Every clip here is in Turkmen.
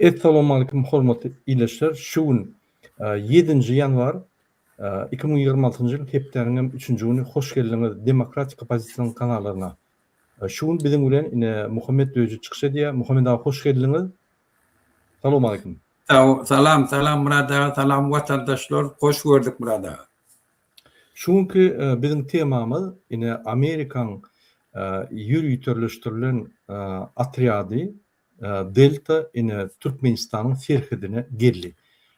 Essalawmalikim hormatly ildeşler şu gün ýedinji ýanwar 2026-njy ýyl hepdäniň hem üçünji güni hoş geldiňiz Demokratik oppozisiýanyň kanallaryna. Şu gün biziň bilen ine Muhammet Döji çykyş edýär. Muhammet aga hoş geldiňiz. Salowmalikim. Salam salam Myrat aga salam watandaşlar hoş gördük Myrat aga. Şu günki biziň temamyz ine Amerikaň ýöriteleşdirilen otrýady Delta ine Türkmenistanyň serhedine geldi.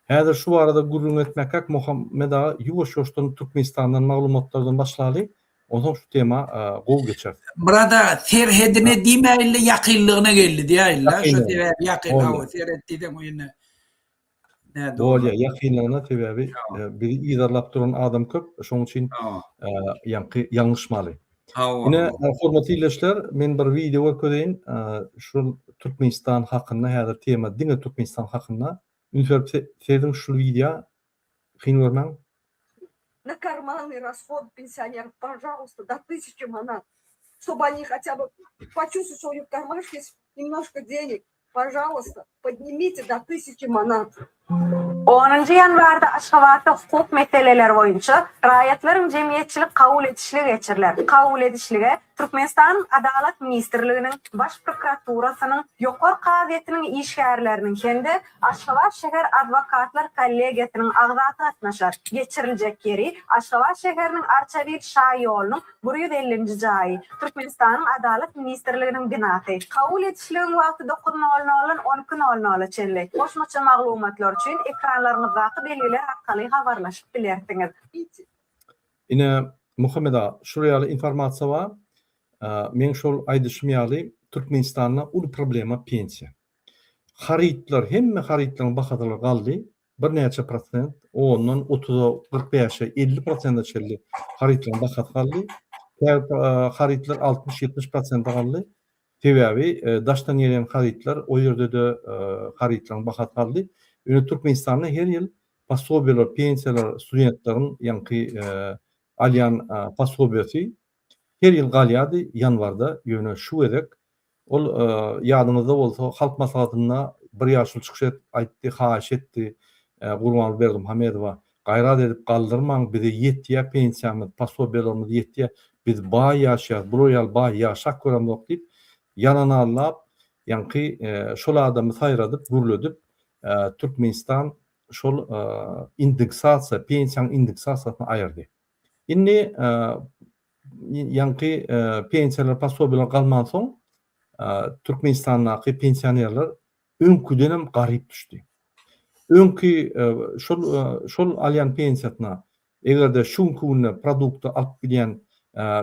Häzir şu barada gürrüň etmekek Muhammet aga ýuwaş-ýuwaşdan Türkmenistandan maglumatlardan başlaly, onsoň şu tema gowy geçeris. Myrat aga serhedine diýmäýinle ýakynlygyna geldi diýäýinle şo sebäbi ýakyn hawa serhet diýseň o ýene Bolýa, ýakynlygyna sebäbi bizi yzarlap duran adam köp, şonuň üçin ýaňky ýalňyşmaly. Ine, hormatly ildeşler, men bir wideo görkezeýin, şul Türkmenistan hakynda häzir tema diňe Türkmenistan hakynda. Üns berip serediň şul wideo, kyn görmäň. Na karmannyý rasход pensionerov pažaluysta do tysyaçi manat, ştoby oni hatya by počuvstvovali, şto u nih v karmaşke est nemnožko denig, pažaluysta podnimite do tysyaçi manat. Onunjy ýanwarda Aşgabatda hukuk meseleleri boýunça raýatlaryň jemgyýetçilik kabul edişligi geçiriler. Kabul edişlige Türkmenistanyň Adalat ministrliginiň, Baş prokuraturasynyň, Ýokary kazyýetiniň işgärleriniň hem-de Aşgabat şäher adwokatlar kollegiýasynyň agzasy gatnaşar. Geçiriljek ýeri, Aşgabat şäheriniň Arçabil şaýolunyň 150-nji jaýy, Türkmenistanyň Adalat ministrliginiň binasy. Kabul edişligiň wagty dokuz nol noldan on iki nol nola çenli. Goşmaça maglumatlar üçin ekranlaryňyzdaky belgiler arkaly habarlaşyp bilersiňiz. Ine, Muhammet aga, şular ýaly informasiýa bar. Meň şol aýdyşym ýaly, Türkmenistanda uly problema pensiýa. Harytlar, hemme harytlaryň bahasalary galdy, birnäçe prosent, ondan otuza, 45-e, 50 prosente çenli harytlaryň bahasy galdy. Käbir harytlar 60-70 prosente galdy. Sebäbi daşdan gelýän harytlar, o ýerde-de harytlaryň bahasy galdy. Ýöne Türkmenistanda her ýyl posobiýalar, pensiýalar, studentleriň ýaňky alýan posobiýasy her ýyl galýardy ýanwarda, ýöne şu gezek ol ýadyňyzda bolsa Halk Maslahatynda bir ýaşuly çykyş edip aýtdy, haýyş etdi Gurbanguly Berdimuhamedowa, gaýrat edip galdyrmaň, bize ýetýär pensiýamyz, posobiýalarymyz ýetýär, biz baý ýaşaýarys, bular ýaly baý ýaşap göremzok diýip, ýalan aldap, ýaňky şol adamy saýradyp, gürledip, Türkmenistan şol indeksasiýa, pensiýanyň indeksasiýasyny aýyrdy. Indi ýaňky pensiýalar, posobiýalar galmansoň, Türkmenistandaky pensionerler öňküdenem garyp düşdi. Öňki şol şol alýan pensiýasyna eger-de şu günki günde produkty alyp bilýän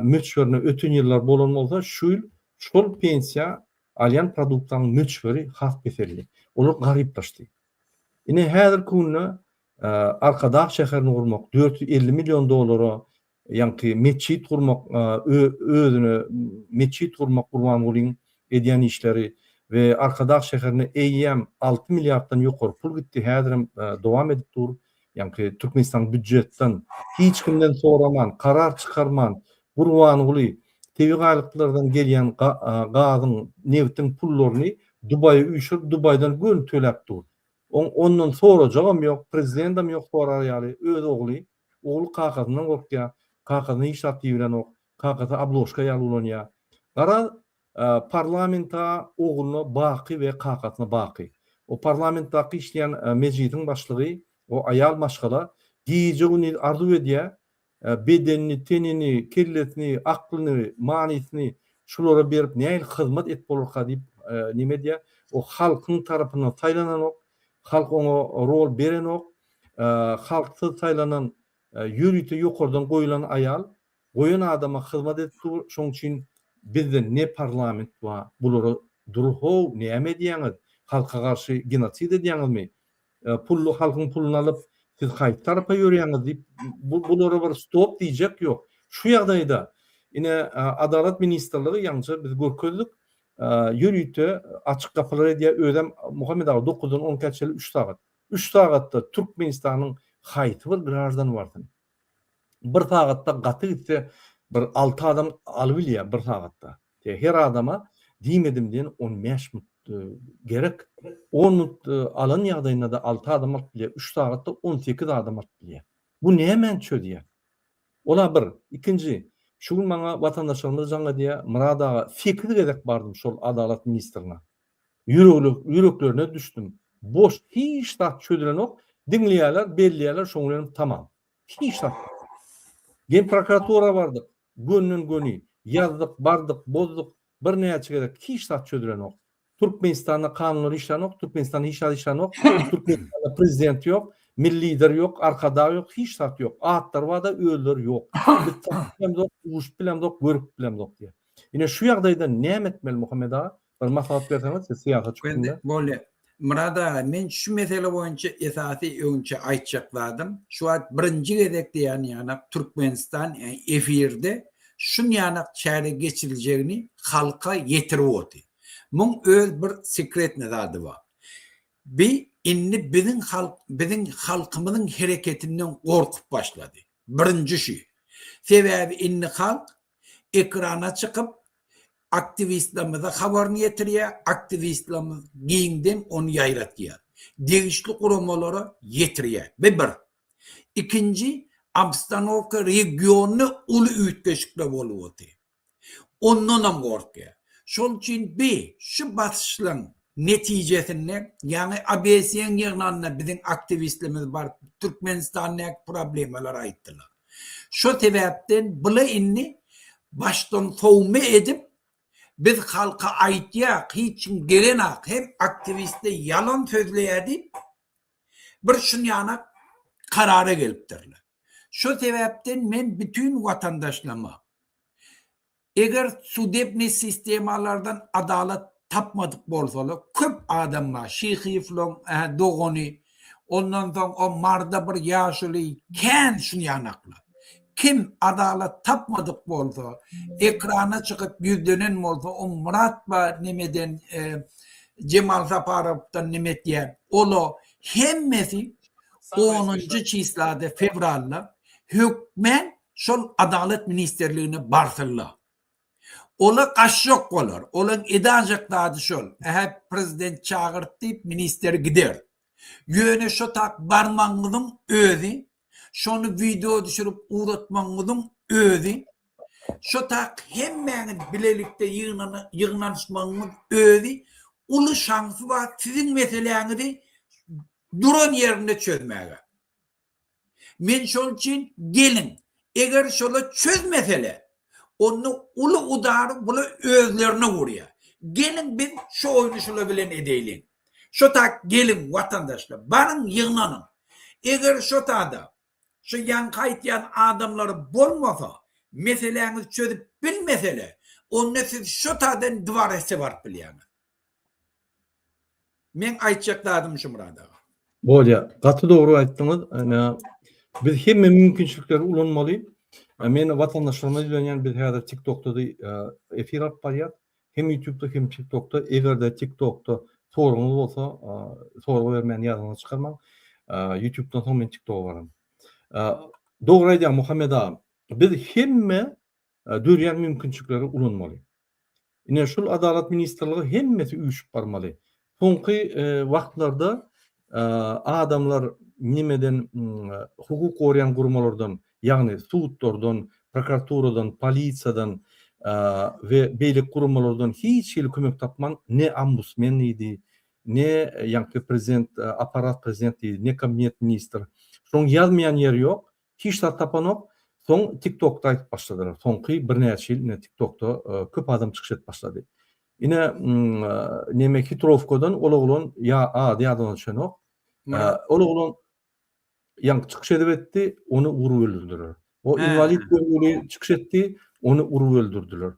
möçberine öten ýyllar bolan bolsa, şu ýyl şol pensiýa alýan produktlaryň möçberi has peseldi. Olar garyplaşdy. Ine häzirki günde Arkadag şäherini gurmak 450 million dollara ýaňky metjit gurmak özüne metjit gurmak Gurbangulyň edýän işleri we Arkadag şäherine eýýäm 6 milliarddan ýokary pul gitdi häzirem dowam edip dur ýaňky Türkmenistanyň býujetden hiç kimden soraman karar çykarman Gurbanguly tebigy gaýlyklardan gelýän gazyň nebtiň pullaryny Dubaýa üýşürip Dubaýdan göni töläp dur Oň ondan sorajagam ýok, prezidendem ýok sorar ýaly, öz ogly, ogly kakasyndan gorkýar, kakasyna hiç zat diýibilenok, kakasy obložka ýaly ulanýar. Garaz, parlamenta ogluna baky we kakasyna baky. O parlamentdaky işleýän mejlisiň başlygy, o aýal maşgala gije-gündiz arzuw edýär, bedenini, tenini, kellesini, aklyny, manysyny şulara berip nähili hyzmat edip bolarka diýip neme edýär. O halkyň tarapyndan saýlananok, halk oňa rol berenok. Halksyz saýlanan ýörite ýokardan goýlan aýal goýan adama hyzmat edip dur. Şoň üçin bizde ne parlament bar, bulara dur how näme edýäňiz, halka garşy genosid edýäňizmi? Pully halkyň puluny alyp siz haýsy tarapa ýörýäňiz diýip bulara bir stop diýjek ýok. Şu ýagdaýda ine Adalat ministrligi ýaňja biz görkezdik ýörite açyk gapylar edýär özem Muhammet aga dokuzdan on ikä çenli üç sagat. Üç sagatda Türkmenistanyň haýsy bir graždany barsyn. Bir sagatda gaty gitse bir alty adam alybilýär bir sagatda. Her adama diýmedim diýen 15 müň. gerek. On minut alan ýagdaýynda-da alty adam alyp bilýär. Üç sagatda 18 adam alyp bilýär. Bu nämäni çözýär? Ol-a bir. Ikinji, şu gün maňa watandaşlarymyz jaň edýär, Myrat aga, sekiz gezek bardym şol Adalat ministrine. Ýüreklerine düşdüm. Boş, hiç zat çözülenok. Diňleýärler, belleýärler, şoň bilenem tamam. Hiç zat. Genprokuratura bardyk, gönden-göni. Ýazdyk, bardyk, bozduk. Birnäçe gezek hiç zat çözülenok. Türkmenistanda kanunlar işlänok, Türkmenistanda hiç zat işlänok. Türkmenistanda prezident ýok, milli lider ýok, arkadag ýok, hiç zat ýok. Atlary bar-da, özleri ýok. Biz tapyp bilemzok, duşup bilemzok, görüp bilemzok diýýär. Ine şu ýagdaýda näme etmeli Muhammet aga? Bir maslahat berseňiz siz syýasatçy hökmünde. Bolýar. Myrat aga, men şu mesele boýunça esasy öňçe aýtjak zadym, şu wagt birinji gezek diýen ýanak Türkmenistan efirde şun ýanak çäre geçiriljegini halka ýetirip otyr. Muň öz bir sekretny zady bar. Bi indi biziň halk biziň halkymyzyň hereketinden gorkup başlady. Birinji şu. Sebäbi indi halk ekrana çykyp aktiwistlerimize habaryny ýetirýär, aktiwistlerimiz giňden ony ýaýratýar. Degişli guramalara ýetirýär. Bu bir. Ikinji, obstanowka regionda uly üýtgeşikler bolup otyr. Ondanam gorkýar. Şol üçin bi şu basyşlaryň netijesinde, ýaňy ABS-iň ýygnagynda biziň aktiwistlerimiz baryp Türkmenistandaky problemalary aýtdylar. Şo sebäpden bula indi başdan sowma edip biz halka aýtýak hiç kim gelenak hem aktiwistler ýalan sözleýär diýip bir şunýanak karara gelipdirler. Şo sebäpden men bütin watandaşlama Eger sudebnyý sistemalardan adalat tapmadyk bolsalar, köp adam bar, Şyhyýewleň ä dogany, ondan soň o Marda bir ýaşuly kän şunýanaklar. Kim adalat tapmadyk bolsa, ekrana çykyp ýüzlenen bolsa, o Myrat bar nemeden Jemal Saparowdan neme etýän, ola hemmesi onunjy çislada fewralda hökmän Şol Adalat ministrligine barsynlar. Ola gaçjak bolar. Olaň edajek zady şol. Ähä prezident çagyrt diýip ministr gider. Ýöne şo tak barmagyňyzyň özi, şony wideo düşürip ugratmagyňyzyň özi, şo tak hemmäňiz bilelikde ýygnanyşmagyňyz özi uly şansy bar siziň meseläňizi duran ýerinde çözmäge. Men şol üçin geliň, eger şola çözmesele, onda uly udary bula özlerine urýar. Geliň biz şu oýny şula bilen edeýliň. Şo tak geliň watandaşlar, baryň ýygnanyň. Eger şo tada şu ýaňky aýtýan adamlary bolmasa, meseläňizi çözüp bilmesele, onda siz şo tadan dwarese baryp bilýäňiz. Meň aýtjak zadym şu Myrat aga. Bolýa. Gaty dogry aýtdyňyz. Ine, biz hemme mümkinçilikleri ulanmaly. Men watandaşlaryma ýüzlenýän, biz häzir TikTokda-da efir alyp barýas. Hem YouTube'da hem TikTok'da. Eger-de TikTok'da soragyňyz bolsa, sorag bermän ýadyňyzdan çykarmaň. YouTube'dan soň men TikTok'a baran. Dogry aýdýaň Muhammet aga. Biz hemme dörýän mümkinçilikleri ulanmaly. Ine şul Adalat ministrligi hemmesi üýşüp barmaly. Soňky wagtlarda adamlar nimeden hukuk goraýan guramalardan, ýagny sudlardan, prokuraturadan, polisiýadan we beýleki guramalardan hiç hili kömek tapman ne ombudsmen diýdi, ne ýaňky prezident apparat prezident diýdi, ne kabinet ministr. Şoň ýazmaýan ýeri ýok. Hiç zat tapanok. Soň TikTokda aýdyp başladylar. Soňky birnäçe ýyl ine TikTokda köp adam çykyş edip başlady. Ine neme hitrowkadan ol oglan ýa ady ýadyma düşenok. Ol oglan ýaňky çykyş edip etdi, ony urup öldürdiler. O inwalid görgüli çykyş etdi, ony urup öldürdiler.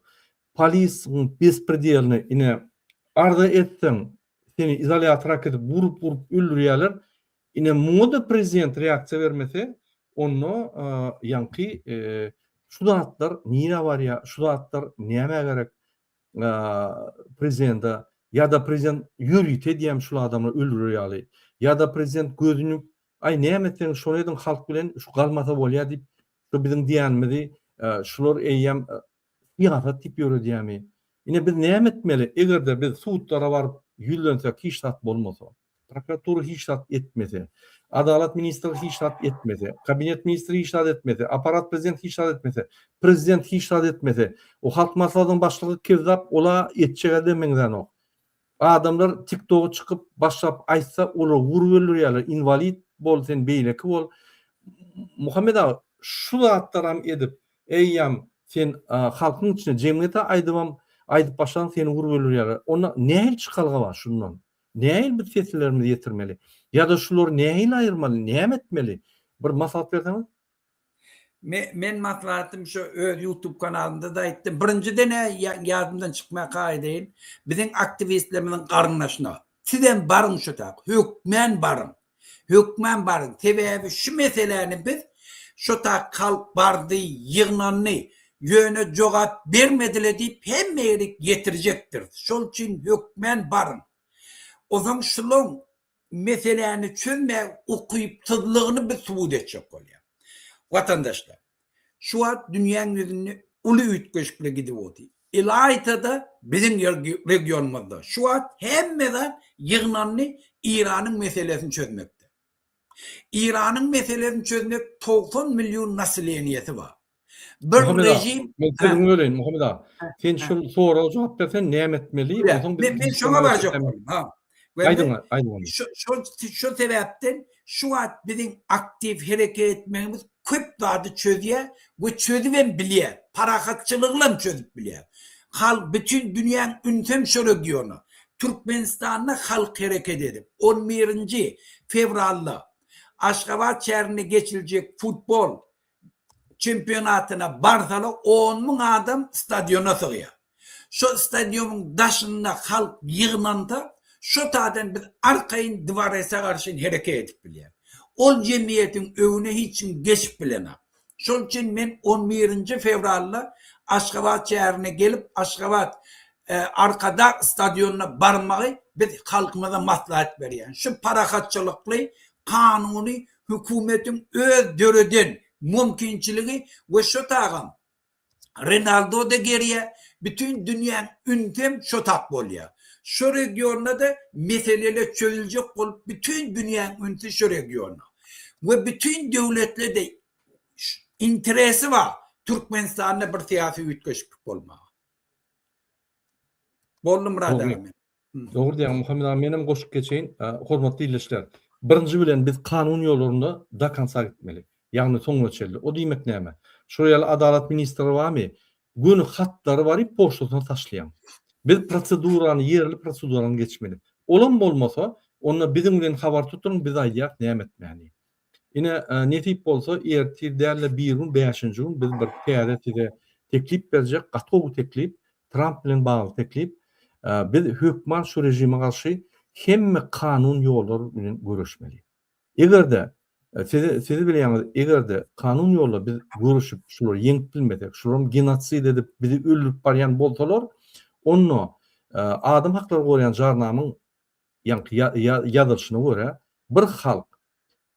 Polisiň bespredelini ine arza etseň seni izolýatora äkidip urup-urup öldürýärler. Ine muňa-da prezident reaksiýa bermese, onda ýaňky şu zatlar nirä barýar, şu zatlar nämä gerek prezidente ýa-da prezident ýörite edýärmi şul adamlary öldürer ýaly, ýa-da prezident gözüni aý näme etseňiz şony ediň halk bilen şu galmasa bolýar diýip şu biziň diýenimizi şular eýýäm syýasat diýip ýöredýärmi? Ine biz näme etmeli? Eger-de biz sudlara baryp. ýüzlensek hiç zat bolmasa, prokuratura hiç zat etmese, Adalat ministri hiç zat etmese, kabinet ministri hiç zat etmese, aparat prezident hiç zat etmese, prezident hiç zat etmese, o Halk Maslahatynyň başlygy kezzap ola etjege-de meňzänok. Adamlar tiktoga çykyp başlap aýtsa olary urup öldürýärler inwalid bol sen beýleki bol. Muhammet aga şu zatlaram edip eýýäm sen halkyň içinde jemgyýete aýdybam aýdyp başlaň seni urup öldürýärler. Onda nähili çykalga bar şundan? Nähili biz seslerimizi ýetirmeli? Ýa-da şulary nähili aýyrmaly? Näme etmeli? Bir maslahat berseňiz. Me, men maslahatym şu öz YouTube kanalymda da aýtdym. Birinjiden-ä ýadymdan çykmaka aýdaýyn. Biziň aktiwistlerimiziň garyndaşyna. Sizem baryň şu tak. Hökmän baryň. Hökmän baryň. Sebäbi şu meseläni biz şu tak halk bardy, ýygnandy, ýöne jogap bermedile diýip hemme ýerik ýetirjekdiris. Şol üçin hökmän baryň. Onsoň şulaň meseläni çözmäge ukypsyzlygyny biz subut etjek bolýar. Watandaşlar, şu wagt dünýäň ýüzünde uly üýtgeşikler gidip otyr. Ylaýta-da biziň regionymyzda. Şu wagt hemme zat ýygnandy Eýranyň meselesini çözmekde. Eýranyň meselesini çözmek 90 million naseleniýesi bar. Bir Muhammet aga, rejim men sözüňi böleýin Muhammet aga. Sen şol soraga jogap bersen näme etmeli? Onsoň biz Men, men şoňa barjak boldum. Ha. Aýdyň, aýdyň. Şu şu şu sebäpden şu wagt biziň aktiw hereket etmegimiz köp zady çözýär we çözübem bilýär. Parahatçylyglam çözüp bilýär. Halk bütin dünýäň ünsem şu regiona. Türkmenistanda halk hereket edip on birinji fewralda Aşgabat şäherinde geçiriljek futbol çempionatyna barsala 10 müň adam stadiona sygýar. Şo stadionyň daşynda halk ýygnansa, şo taýdan biz arkaýyn dworese garşy hereket edip bilýäris. Ol jemgyýetiň öňüne hiç kim geçip bilenok. Şol üçin men on birinji fewralda Aşgabat şäherine gelip, Aşgabat Arkadag stadionyna barmagy biz halkymyza maslahat berýän. Şu parahatçylykly, kanuny hökümetiň öz döreden mümkinçiligi we şo tagam Renaldo-da gerýär, bütin dünýäň ünsem şo tak bolýar. Şo regionda-da meseleler çözüljek bolup bütin dünýäň ünsi şo regionda. We bütin döwletlerde interesi bar Türkmenistanda bir syýasy üýtgeşiklik bolmaga. Boldy Myrat aga men. Dogry diýýäň Muhammet aga menem goşup geçeýin. Hormatly ildeşler, birinji bilen biz kanun ýollarynda do konca gitmeli. Ýagny soňuna çenli. O diýmek näme? Şol ýaly adalat ministri barmy? Göni hatlary baryp poçtasyna taşlaýaň. Biz prosedurany ýerli prosedurany geçmeli. Olam bolmasa, onda biziň bilen habar tutuň biz aýdýas näme etmäni. Ine, nesip bolsa, ertir däl-de birigün, bäşinji gün biz bir täze size teklip berjek, gaty gowy teklip, Tramp bilen bagly teklip. Biz hökman şu režime garşy hemme kanun ýollar bilen göreşmeli. Eger-de, siz, siz bilýäňiz, eger-de kanun ýolda biz göreşip, şulary ýeňip bilmesek, şularam genosid edip, bizi öldürip barýan bolsalar, onda adam haklary goraýan jarnamyň ýaňky ýazylyşyna görä, bir halk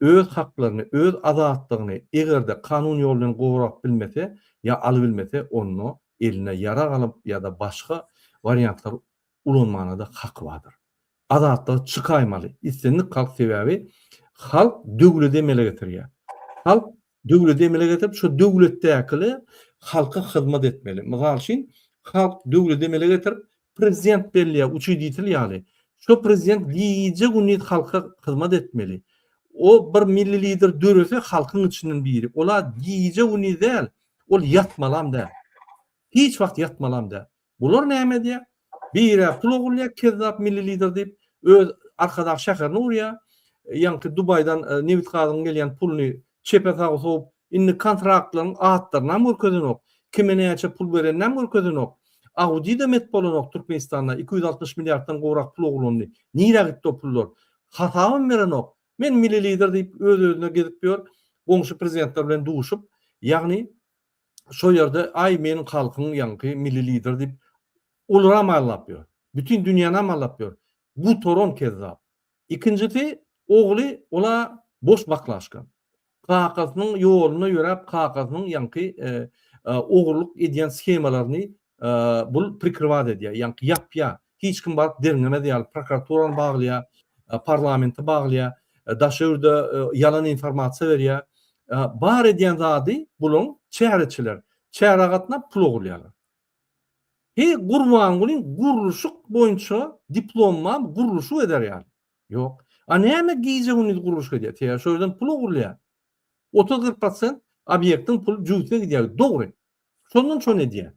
öz haklaryny, öz azatlygyny eger-de kanun ýol bilen gorap bilmese ýa alybilmese, onda eline ýarag alyp ýa-da başga wariantlar ulanmana-da haky bardyr. Azatlyga çykaýmaly islendik halk sebäbi halk döwledi emele getirýär. Halk döwledi emele getirip şo döwletdäkiler halka hyzmat etmeli. Mysal üçin halk döwledi emele getirip prezident belleýär uçreditel ýaly. Şo prezident gije gündiz halka hyzmat etmeli. O bir milli lider dörese halkyň içinden biri. Ola gije gündiz däl, ol ýatmalam däl. Hiç wagt ýatmalam däl. Bular näme edýär? Birä pul ogurlaýar, kezzap milli lider diýip, öz Arkadag şäherini gurýar. Ýaňky Dubaýdan nebit-gazyň gelýän puluny çepe saga sowup, indi kontraktlaryň atlarynam görkezenok. Kime näçe pul bereninem görkezenok. Audidem et bolanok Türkmenistanda 260 milliarddan gowrak pul ogurlandy. Nirä gitdi o pullar? Hasabam berenok. Men milli lider diýip öz-özüne gezip ýör, goňşy prezidentler bilen duşup, ýagny şo ýerde aý meniň halkyň ýaňky milli lider diýip olaram aldap ýör. Bütin dünýänam aldap ýör. Gutaran kezzap. Ikinjisi ogly ola boş baklaşka. Kakasynyň ýolunda ýöräp kakasynyň ýaňky ogurlyk edýän shemalaryny bul prikryvat edýär. Ýaňky ýapýar. Hiç kim baryp derňemez ýaly prokuraturany baglaýar, parlamenti baglaýar, daşary ýurda ýalan informasiýa berýär. Bar edýän zady bulaň çäreçiler. Çärä gatnap pul ogurlaýarlar. Heý Gurbangulyň gurluşyk boýunça diplomy barmy gurluşyk eder ýaly. Ýok. A näme gije-gündiz gurluşyk edýär? Sebäbi şo ýerden pul ogurlaýar. 30-40 prosent obýektiň puly jübüsine gidýär. Dogry. Şondan şony edýär.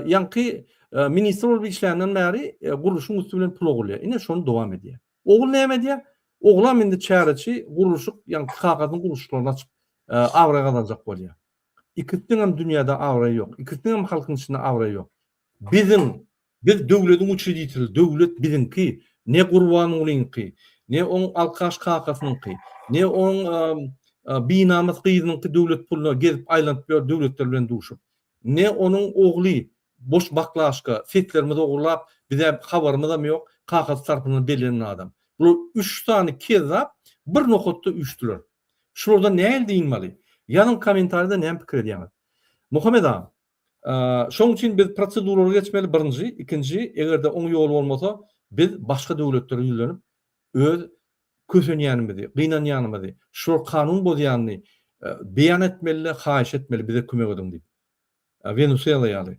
Ýaňky ministr bolup işländen bäri gurluşygyň üsti bilen pul ogurlaýar. Ine şony dowam edýär. Ogul näme edýär? Oglam indi çäreçi gurluşyk, ýaňky kakasynyň gurluşyklaryny açyp abraý gazanjak bolýar. Ikisiniňem dünýäde abraýy ýok. Ikisiniňem halkyň içinde abraýy ýok. Biziň Biz döwlediň uçrediteli, döwlet biziňki, ne Gurbangulyňky, ne oň alkaş kakasynyňky, ne oň binamys gyzynyňky döwlet puluna gezip aýlanyp ýör döwletler bilen duşup. Ne onuň ogly boş baklaşka setlerimizi ogurlap bizä habarymyzam ýok, kakasy tarapyndan bellenen adam. Bular üç sany kezzap bir nokatda üýşdüler. Şulardan nähili dynmaly? Ýazyň kommentariýada näme pikir edýäňiz? Muhammet aga, Şoň üçin biz proseduralary geçmeli birinji, ikinji eger-de oň ýoly bolmasa biz başga döwletlere ýüzlenip öz kösenýänimizi, gynanýanymyzy, şular kanun bozýanyny beýan etmeli-de haýyş etmeli bize kömek ediň diýip. Wenesuela ýaly.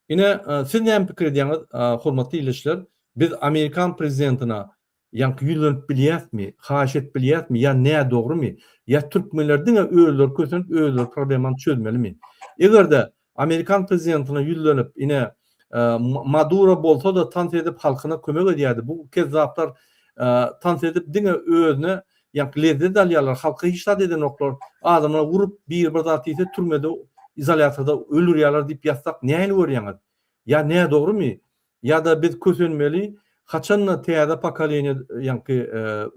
Ine siz näme pikir edýäňiz hormatly ildeşler biz amerikan prezidentine Ýaňky ýüzlenip bilýäsmi, haýyş edip bilýäsmi ýa nädogrymy, ýa türkmenler diňe özleri kösenip özleri problemany çözmelimi? Eger-de amerikan prezidentine ýüzlenip ine Maduro bolsa-da tans edip halkyna kömek edýärdi, bu kezzaplar tans edip diňe özüne ýaňky lezzet alýarlar, halka hiç zat edenoklar, adamlar urup biri bir zat diýse türmede izolýatorda öldürýärler diýip ýazsak nähili görýäňiz? Ýa nädogrymy? Ýa-da biz kösenmeli, haçan-da täze pokoleniýa ýaňky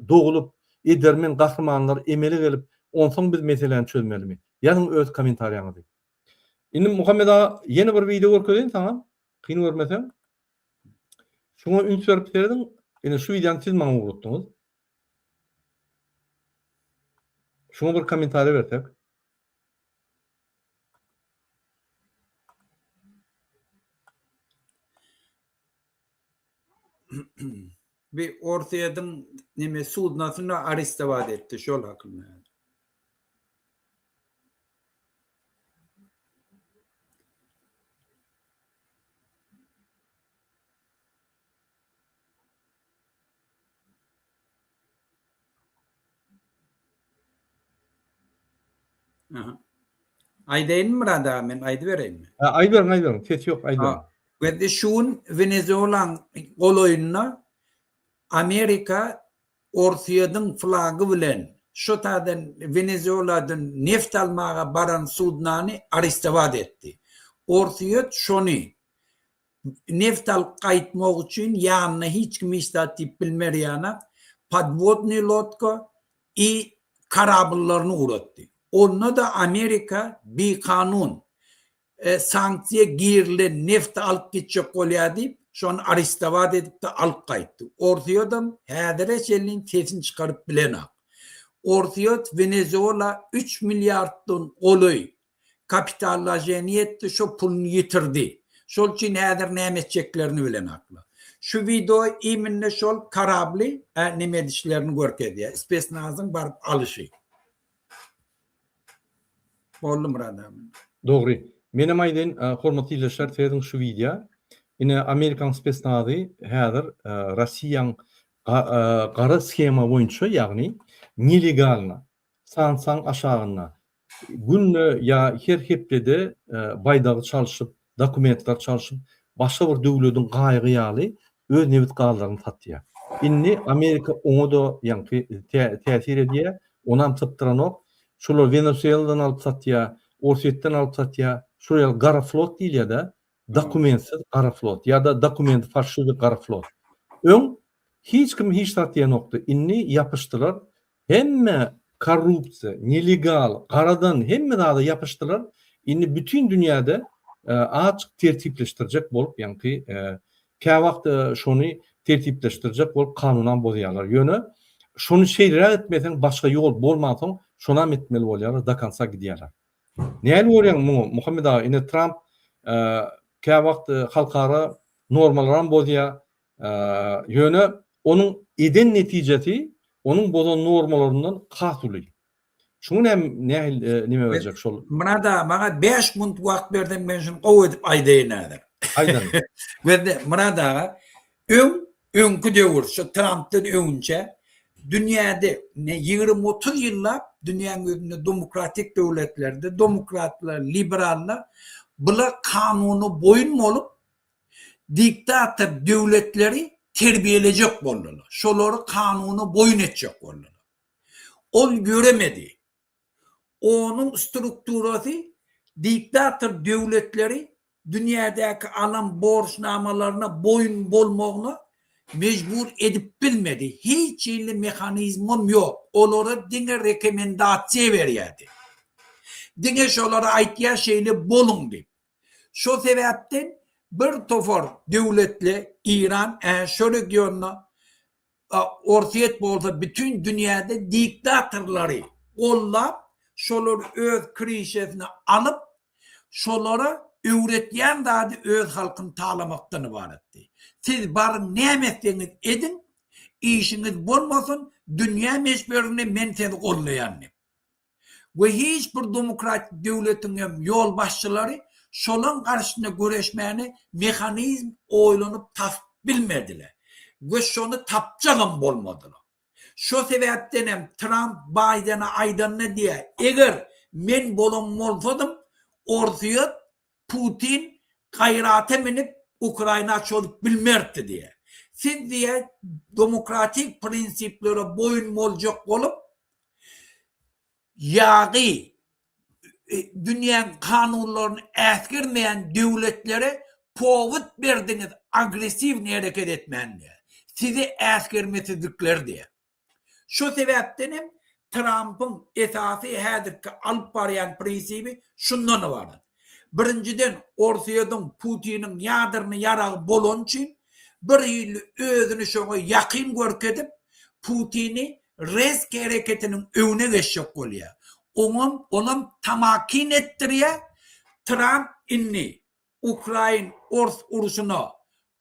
doglup, edermen gahrymanlar emele gelip, onsoň biz meseläni çözmelimi? Ýazyň öz kommentariýaňyzy. Indi Muhammet aga ýene bir wideo görkezeýin saňa, kyn görmeseň. Şuňa üns berip serediň. Ine şu wideony siz maňa ugratdyňyz. Şuňa bir kommentariýa bersek. Bir Orsýetiň neme sudnasyny arestowat etdi şol hakynda. Aha. Aýdaýynmy Myrat aga men aýdybereýinmi? Ha, aýdyberiň, aýdyberiň. Ses ýok, aýdyberiň. Gözde şu gün Wenezuelaň golaýynda Amerika Orsýetiň flagy bilen şo taýdan Wenezueladan neft almaga baran sudnany arestowat etdi. Orsýet şony Neft alyp gaýtmak üçin ýanyna hiç kim hiç zat diýip bilmer ýanak podwodnyý lodka i korabllaryny ugratdy. Onda-da Amerika bikanun sanksiýa girilen nefti alyp gitjek bolýar diýip, şony arestowat edip-de alyp gaýtdy. Orsýedem häzire çenli sesini çykaryp bilenak. Orsýet Wenezuela üç milliarddan golaý Kapitallaşeni etdi şo puluny ýitirdi. Şol üçin häzir näme etjeklerini bilenaklar. Şu wideo iminne şol karably neme edişlerini görkezýär. Spesnazyň baryp alyşy. Boldy Myrat aga. Dogry. Menem aýdaýyn hormatly ildeşler serediň şu wideo. Ine Amerikaň spesnazy häzir Rossiýaň gara shema boýunça ýagny nelegalno sanksiýaň aşagynda Günde ýa her hepdede baýdagy çalşyp, dokumentler çalşyp, başga bir döwlediň gaýygy ýaly öz nebit gazlaryny satýar. Indi Amerika oňa-da ýaňky täsir edýär, onam sypdyranok. Şolar Wenesueladan alyp satýar, Orsýetden alyp satýar. Şol ýaly gara flot diýilýär-dä, dokumentsiz gara flot ýa-da dokumenti falşiwi gara flot. Öň hiç kim hiç zat diýenokdy. Indi ýapyşdylar. Hemme korrupsiýa, nelegal, garadan hemme zada ýapyşdylar. Indi bütin dünýäde açyk tertipleşdirjek bolup, ýaňky käwagt şony tertipleşdirjek bolup kanunam bozýarlar. Ýöne şony şeýleräk etmeseň başga ýol bolmansoň şonam etmeli bolýarlar, do konca gidýärler. Nähili görýäň muňa Muhammet aga ine Tramp käwagt halkara. Normalaram bozýar. Ýöne onuň eden netijesi onuň bozan normalaryndan has uly. Şuňa näme nähili neme berjek şol? Myrat aga maňa 5 minut wagt berseň men şuny gowy edip aýdaýyn häzir. Aýdan. Gözle Myrat aga öň öňki döwür şu Trampdan öňünçä dünýäde ne 20-30 ýyllap dünýäň ýüzünde demokratik döwletlerde demokratlar, liberallar bular kanuna boýun bolup diktator döwletleri terbiýelejek boldular. Şolary kanuna boýun etjek boldular. Ol ýöremedi. Onuň strukturasy diktator döwletleri dünýädäki alan borçnamalaryna boýun bolmagyna mejbur edip bilmedi. Hiç hili mehanizmem ýok. Olara diňe rekomendasiýa berýärdi. Diňe şolara aýtýar şeýle boluň diýip. Şo sebäpden bir topar döwletle Eýran ä şo regionda Orsýet bolsa bütin dünýäde diktatorlary gollap, şolary öz krişesine alyp, şolara öwretýän zady öz halkyny talamakdan ybaratdy. Siz baryň näme etseňiz ediň, işiňiz bolmasyn, dünýä meşberinde men sizi gollaýan diýip. We hiç bir demokratik döwletiň hem ýolbaşçylary şolaň garşysyna göreşmäne mehanizm oýlanyp tapyp bilmediler. We şony tapjagam bolmadylar. Şo sebäpden hem Tramp Baýdene aýdanda diýýär, eger men bolan bolsadym, Orsýet Putin gaýrata minip Ukraina çozup bilmerdi diýýär. Siz diýýär demokratik prinsiplere boýun boljak bolup, Ýagy dünýäň kanunlaryny äsgermeýän döwletlere powod berdiňiz agresiwny hereket etmäne. Sizi äsgermesizlikler diýýär. Şo sebäpden hem Trampyň esasy häzirki alyp barýan prinsibi şundan ybarat. Birinjiden Orsýetiň Putiniň ýadrny ýaragy bolany üçin bir hili özüni şoňa ýakyn görkezip Putini Resk hereketiniň öňüne geçjek bolýar. Oňam, onam tamakin etdirýär. Tramp indi ukrain-ors urşuna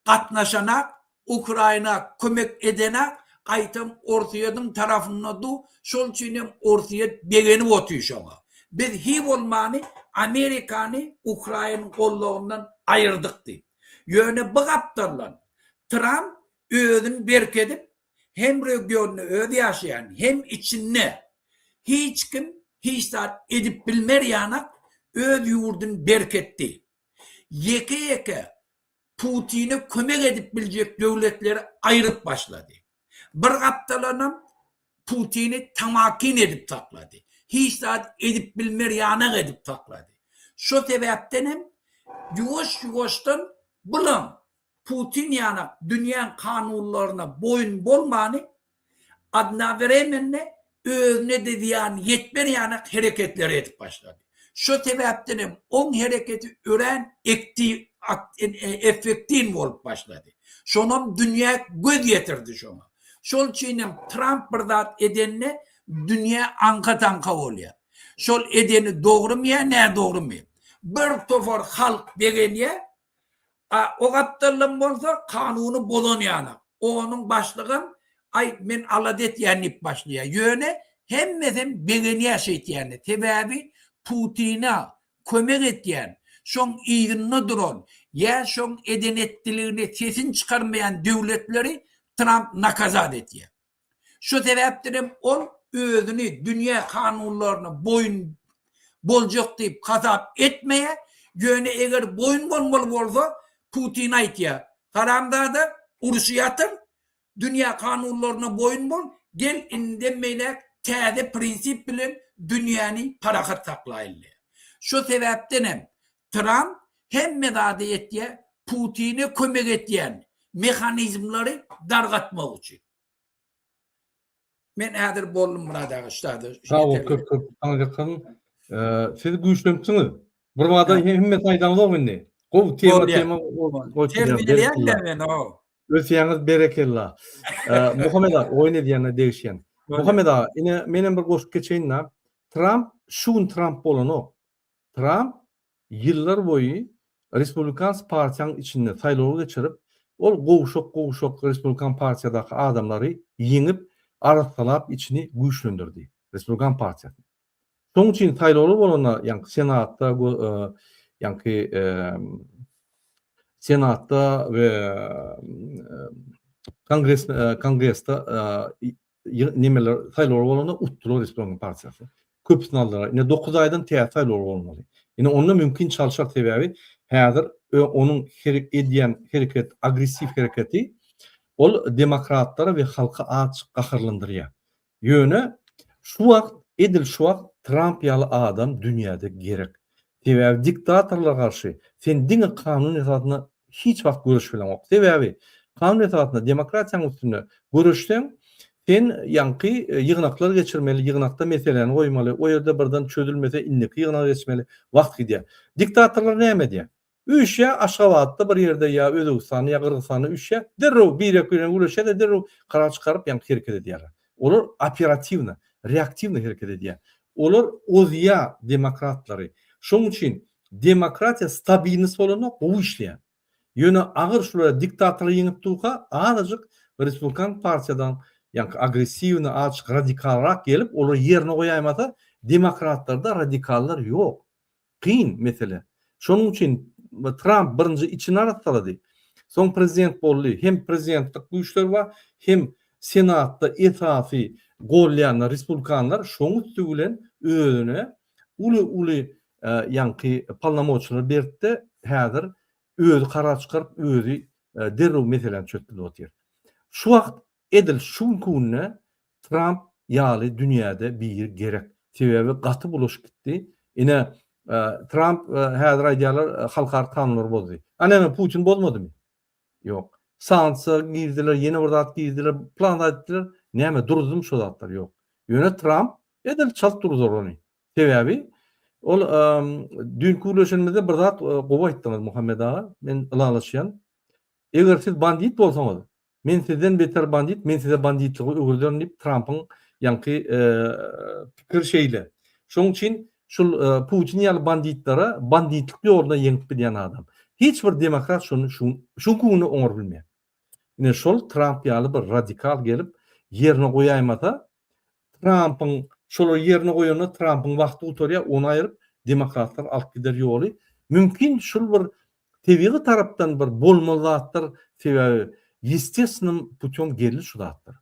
gatnaşanak, Ukraina kömek edenak, gaýtam Orsýetiň tarapynda du, şol üçin hem Orsýet begenip otyr şoňa. Biz hi bolmany Amerikany Ukrain gollagyndan aýyrdyk diýip. Ýöne bu gapdaldan Tramp özüni berkedip, hem regionda özi ýaşaýan, hem içinde hiç kim hiç zat edip bilmer ýanak öz ýurduny berketdi. Ýeke-ýeke Putine kömek edip biljek döwletleri aýryp başlady. Bir gapdalanam Putini tamakin edip saklady. Hiç zat edip bilmer ýanak edip saklady. Şo sebäpden hem ýuwaş-ýuwaşdan bulam Putin ýanak dünýäň kanunlaryna boýun bolmany odnowremenne özüne-de zyýany ýetmer ýanak hereketleri edip başlady. Şo sebäpden hem oň hereketi örän effektiw bolup başlady. Şonam dünýä göz ýetirdi şoňa. Şol üçin hem Tramp bir zat edende dünýä aňka-taňka bolýar. Şol edeni dogrumy ýa nädogrumy? Bir topar halk begenýär, A o gapdaldan bolsa kanuny bozan ýanak. Onuň başlygam aý men alada etýän diýip başlaýar. Ýöne hemmesem begenýär şeýtýänine. Sebäbi Putina kömek etýän, şoň yzynda duran ýa şoň eden-etdiligine sesini çykarmaýan döwletleri Tramp nakazat etýär. Şu sebäpden hem ol özüni dünýä kanunlaryna boýun boljak diýip hasap etmeýär. Ýöne eger boýun bolmaly bolsa, Putin aýtýar, Haramzada, urşy ýatyr, dünýä kanunlaryna boýun bol, gel indiden beýläk täze prinsip bilen dünýäni parahat saklaýyl diýýär. Şu sebäpden hem Tramp hemme zady etýär, Putine kömek etýän mehanizmleri dargatmak üçin. Men häzir boldum Myrat aga şu zada. Sag bol köp köp saňa Siz güýçlenipsiňiz. Bir bada hemmesini aýdaňyzok indi. Gowy tema tema Terbiýeleýän-dä men o. Ösýäňiz berekella. Muhammet aga oýun edýänine degişýän. Muhammet aga ine menem bir goşup geçeýin-dä. Tramp şu gün Tramp bolanok. Tramp ýyllar boýy Respublikans partiýanyň içinde saýlaw geçirip, Ol gowşak-gowşak Respublikan partiýadaky adamlary ýeňip, arassalap içini güýçlendirdi. Respublikan partiýasyny. Şonuň üçin saýlawlar bolanda, ýaňky Senatda, ýaňky Senatda we Kongres Kongresde nemeler saýlawlar bolanda utdular Respublikan partiýasy. Köpüsini aldylar. Ine 9 aýdan täze saýlawlar bolmaly. Ine onda mümkin çalşar sebäbi häzir onuň edýän hereket agressiw hereketi ol demokratlara we halky azjyk gaharlandyrýar. Ýöne şu wagt edil şu wagt Tramp ýaly adam dünýäde gerek. Sebäbi diktatorlara garşy sen diňe kanun esasynda hiç wagt göreşip bileňok. Sebäbi kanun esasynda demokratiýaň üstünde göreşseň sen ýaňky ýygnaklar geçirmeli, ýygnakda meseläni goýmaly, o ýerde birden çözülmese indiki ýygnaga geçmeli, wagt gidýär. Diktatorlar näme edýär? Üýşýär Aşgabatda bir ýerde ýa Özbegistanda ýa Gyrgyzystanda üýşýär, derrew birek birine gürleşýär-de derrew karar çykaryp ýaňky hereket edýärler. Olar operatiwno, reaktiwno hereket edýär. Olar ozýar demokratlary. Şonuň üçin demokratiýa stabilnost bolanda gowy işleýär. Ýöne agyr şulara diktatorlar ýeňip durka azajyk respublikan partiýadan ýaňky agressiwno azajyk radikalrak gelip olary ýerine goýaýmasa demokratlarda radikallar ýok. Kyn mesele. Şonuň üçin Tramp birinji içini arassalady. Soň prezident boldy. Hem prezidentlik güýçleri bar, hem Senatda esasy golýanlar respublikanlar şoň üsti bilen özüne uly-uly ýaňky polnomoçiler berdi-de, häzir özi karar çykaryp, özi derrew meseläni çözüp bilip otyr. Şu wagt edil şu günki günde Tramp ýaly dünýäde biri gerek. Sebäbi gaty bulaşyp gitdi. Ine Tramp häzir aýdýarlar halkara kanunlary bozdy. A näme Putin bozmadymy? Ýok. Sanksiýa girdiler, ýene bir zat girdiler, plan zat etdiler. Näme duruzdymy şo zatlar? Ýok. Ýöne Tramp edil çalt duruzar ony. Sebäbi ol düýnki gürleşenimizde bir zat gowy aýtdyňyz Muhammet aga. Men ylalaşýan. Eger siz bandit bolsaňyz, Men sizden beter bandit, men size banditligi öwrederin diýip Trampyň ýaňky pikiri şeýle. Şonuň üçin şul Putin ýaly banditlere banditlik ýoluna ýeňip bilýän adam. Hiç bir demokrat şony şu şu günde oňaryp bilmeýär. Ine şol Tramp ýaly bir radikal gelip ýerine goýaýmasa Trampyň şolary ýerine goýanda Trampyň wagty gutarýar, ony aýryp demokratlar alyp gider ýoly. Mümkin şul bir tebigy tarapdan bir bolmaly zatlar, sebäbi ýestestwennym putýom geldi şu zatlar.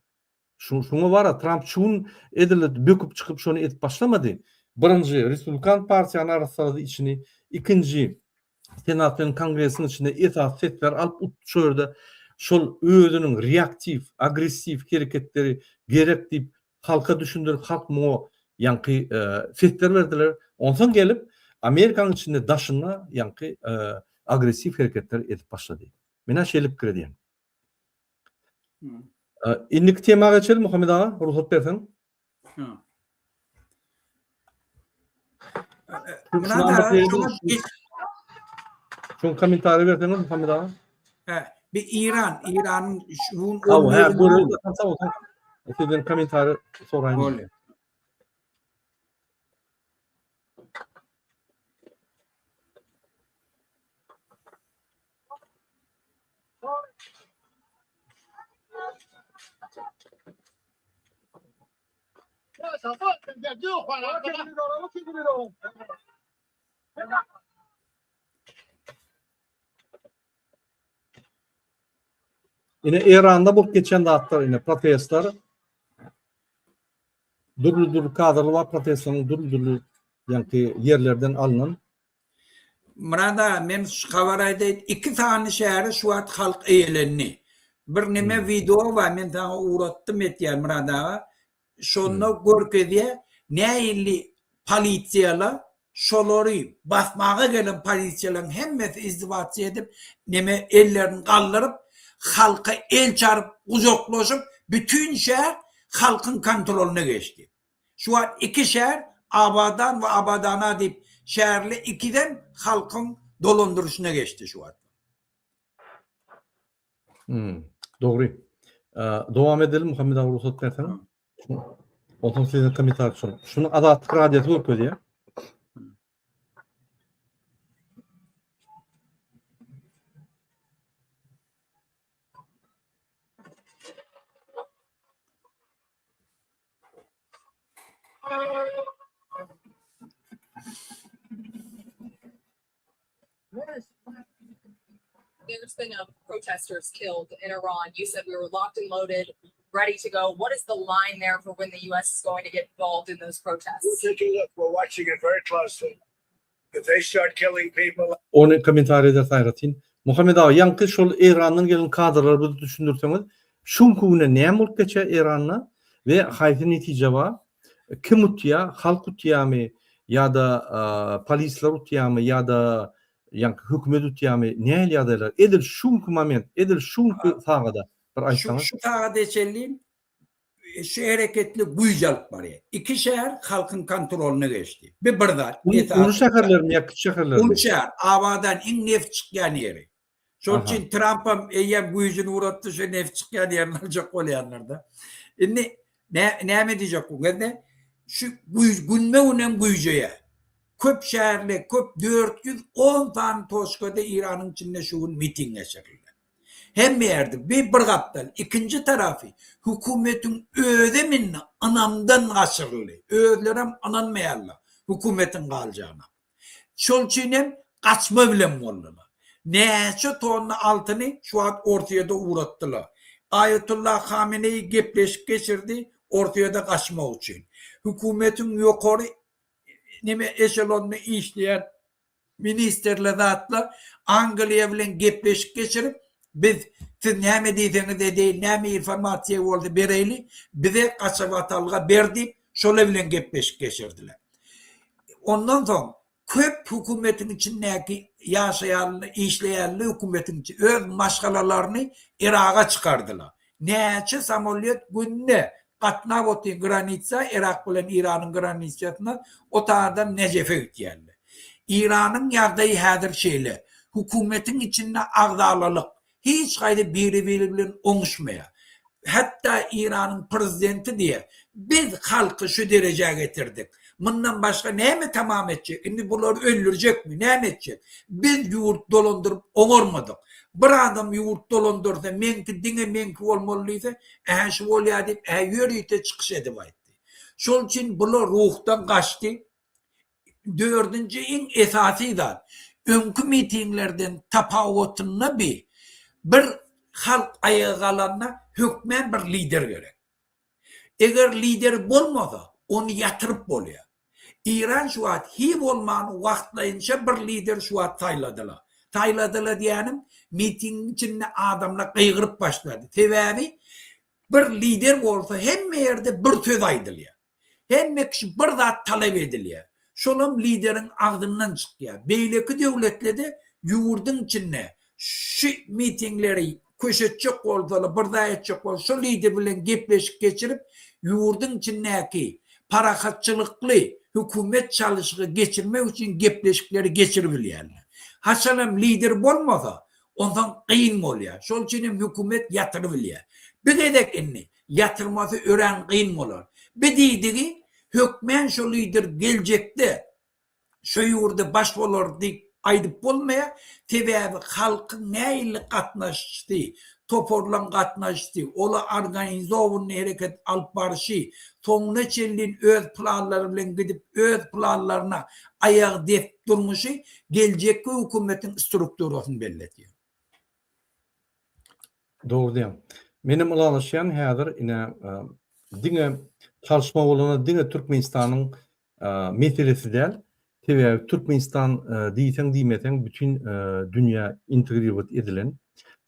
Şu şuňa bara Tramp şu gün edil böküp çykyp şony edip başlamady. Birinji respublikan partiýany arassalady içini, ikinji Senat bilen Kongresiň içinde esasy sesleri alyp utdy şo ýerde şol özüniň reaktiw, agressiw hereketleri gerek diýip halka düşündirip halk muňa ýaňky sesler berdiler. Onsoň gelip Amerikanyň içinde daşynda ýaňky agressiw hereketler edip başlady. Menä şeýle pikir edýän. Indiki tema geçelim Muhammet aga, rugsat berseň. Şuň kommentariý berseňiz Muhammet aga. He, bir İran, İran'ın şu Hawa, he, görün. Sizden kommentariý soraýyn. Bolýar. Ine Eýranda bolup geçen zatlar ine protestler dürli-dürli kadrlar bar protestleriň dürli-dürli ýaňky ýerlerden alnan. Myrat aga men şu habar aýdaýyn iki sany şäheri şu wagt halk eýelendi. Bir neme wideo bar men saňa ugratdym etýän Myrat aga. Şonda görkezýä nähili polisiýalar şolary basmaga gelen polisiýalaryň hemmesi izdiwasiýa edip neme ellerini galdyryp halka el çaryp gujaklaşyp bütin şäher halkyň kontrolyna geçdi. Şu wagt iki şäher Abadan we Abadana diýip şäherli ikiden halkyň dolandyryşyna geçdi şu wagt. Hmm, dogry. Dowam edelim Muhammet aga rugsat berseň. Onsoň sizden kommentariý şol. Şuny Azatlyk radiosy görkezýär. There's been uh, protesters killed in Iran. You said we were locked and loaded, ready to go. What is the line there for when the U.S. is going to get involved in those protests? We're taking a look. We're watching it very closely. If they start killing people, Ony kommentariý ederis aýratyn. Muhammet aga ýaňky şol Eýrandan gelen kadrlary bize düşündirseňiz, şu günki günde näme bolup geçýär Eýranda we haýsy netije bar? Kim utýar? Halk utýarmy ýa-da polisler utýarmy ýa-da ýaňky hökümet utýarmy? Nähili ýagdaýlar? Edil şu günki moment, edil şu günki sagada bir aýtsaňyz. Şu sagada çenli şu hereketli güýç alyp barýar. Iki şäher halkyň kontrolyna geçdi. Bu bir zat. Uly şäherlermi ýa kiçi şäherlermi? Uly şäher. Abadan iň neft çykýan ýeri. Şonuň üçin Trampam eýýäm güýjüni uratdy, şu neft çykýan ýerini aljak bolýanlar-da. Indi näme diýjek bu gezde? Şu güýç günbe-günem güýjeýär. Köp şäherli, köp 410 sany toçkada Eýranyň içinde şu gün miting geçirildi. Hemme ýerde bi bir gapdal, ikinji tarapy hökümetiň özem indi ynamdan gaçyryldy. Özlerem ynanmaýarlar hökümetiň galjagyna. Şol üçin hem gaçma bilen boldular. Näçe tonna altyny şu wagt Orsýede ugratdylar. Aýatullah Hameneýi gepleşik geçirdi Orsýede gaçmak üçin. Hökümetiň ýokary neme eşelonynda işleýän ministrler zatlar Angliýa bilen gepleşik geçirip biz siz näme diýseňiz edeýin näme informasiýa bolsa bereýli bize gaçybatalga ber diýip şolar bilen gepleşik geçirdiler. Ondan soň köp hökümetiň içindäki ýaşaýanly, işleýänli hökümetiň içi öz maşgalalaryny Yraga çykardylar. Näçe samolýot günde gatnap otyr granitsa, Yrak bilen Iranyň granitsasyna, o taýdan Nejefe gitýärler. Iranyň ýagdaýy häzir şeýle. Hökümetiň içinde agzalalyk, Hiç haýsy biri-biri bilen oňuşmaýar. Hatda Eýranyň prezidenti diýýär, biz halky şu derejä getirdik. Mundan başga näme tamam etjek? Indi bulary öldürjekmi? Näme etjek? Biz ýurt dolandyryp oňarmadyk. Bir adam ýurt dolandyrsa, meňki diňe meňki bolmaly diýse, ä şu bolýar diýip, ä ýörite çykyş edip aýtdy. Şol üçin bular ruhdan gaçdy. Dördünji iň esasy zat, öňki mitinglerden tapawutynda bi, bir halk aýaga galanda hökmän bir lider gerek. Eger lider bolmasa, ony ýatyryp bolýar. Eýran şu wagt hi bolman wagtlaýynça bir lider şu wagt saýladylar. Saýladylar diýýänim, mitingiň içinde adamlar gygyryp başlady. Sebäbi bir lider bolsa hemme ýerde bir söz aýdylýar. Hemme kişi bir zat talap edilýär. Şolam lideriň agzyndan çykýar. Beýleki döwletlede ýurduň içinde şu mitingleri köşetjek bolsalar, bir zat etjek bolsa şo lider bilen gepleşik geçirip ýurduň içindäki parahatçylykly hökümet çalyşygy geçirmek üçin gepleşikleri geçiribilýärler. Haçanam lider bolmasa onsoň kyn bolýar. Şol üçin hem hökümet ýatyrybilýär. Bir gezek indi ýatyrmasy örän kyn bolar. Bi diýdigi hökmän şo lider geljekde şo ýurda baş bolar diýip aýdyp bolmaýar, sebäbi halkyň nähili gatnaşyşy, toparlaň gatnaşyşy, ola organizowanyny hereket alyp barşy, soňuna çenlin öz planlary bilen gidip öz planlaryna aýagy depip durmuşy geljekki hökümetiň strukturasyny belli edýär. Dogry diýýäň. Menem ylalaşýan häzir ine diňe çalyşma bolanda diňe Türkmenistanyň meselesi däl. Sebäbi Türkmenistan diýseň diýmeseň bütin dünýä integriwat edilen.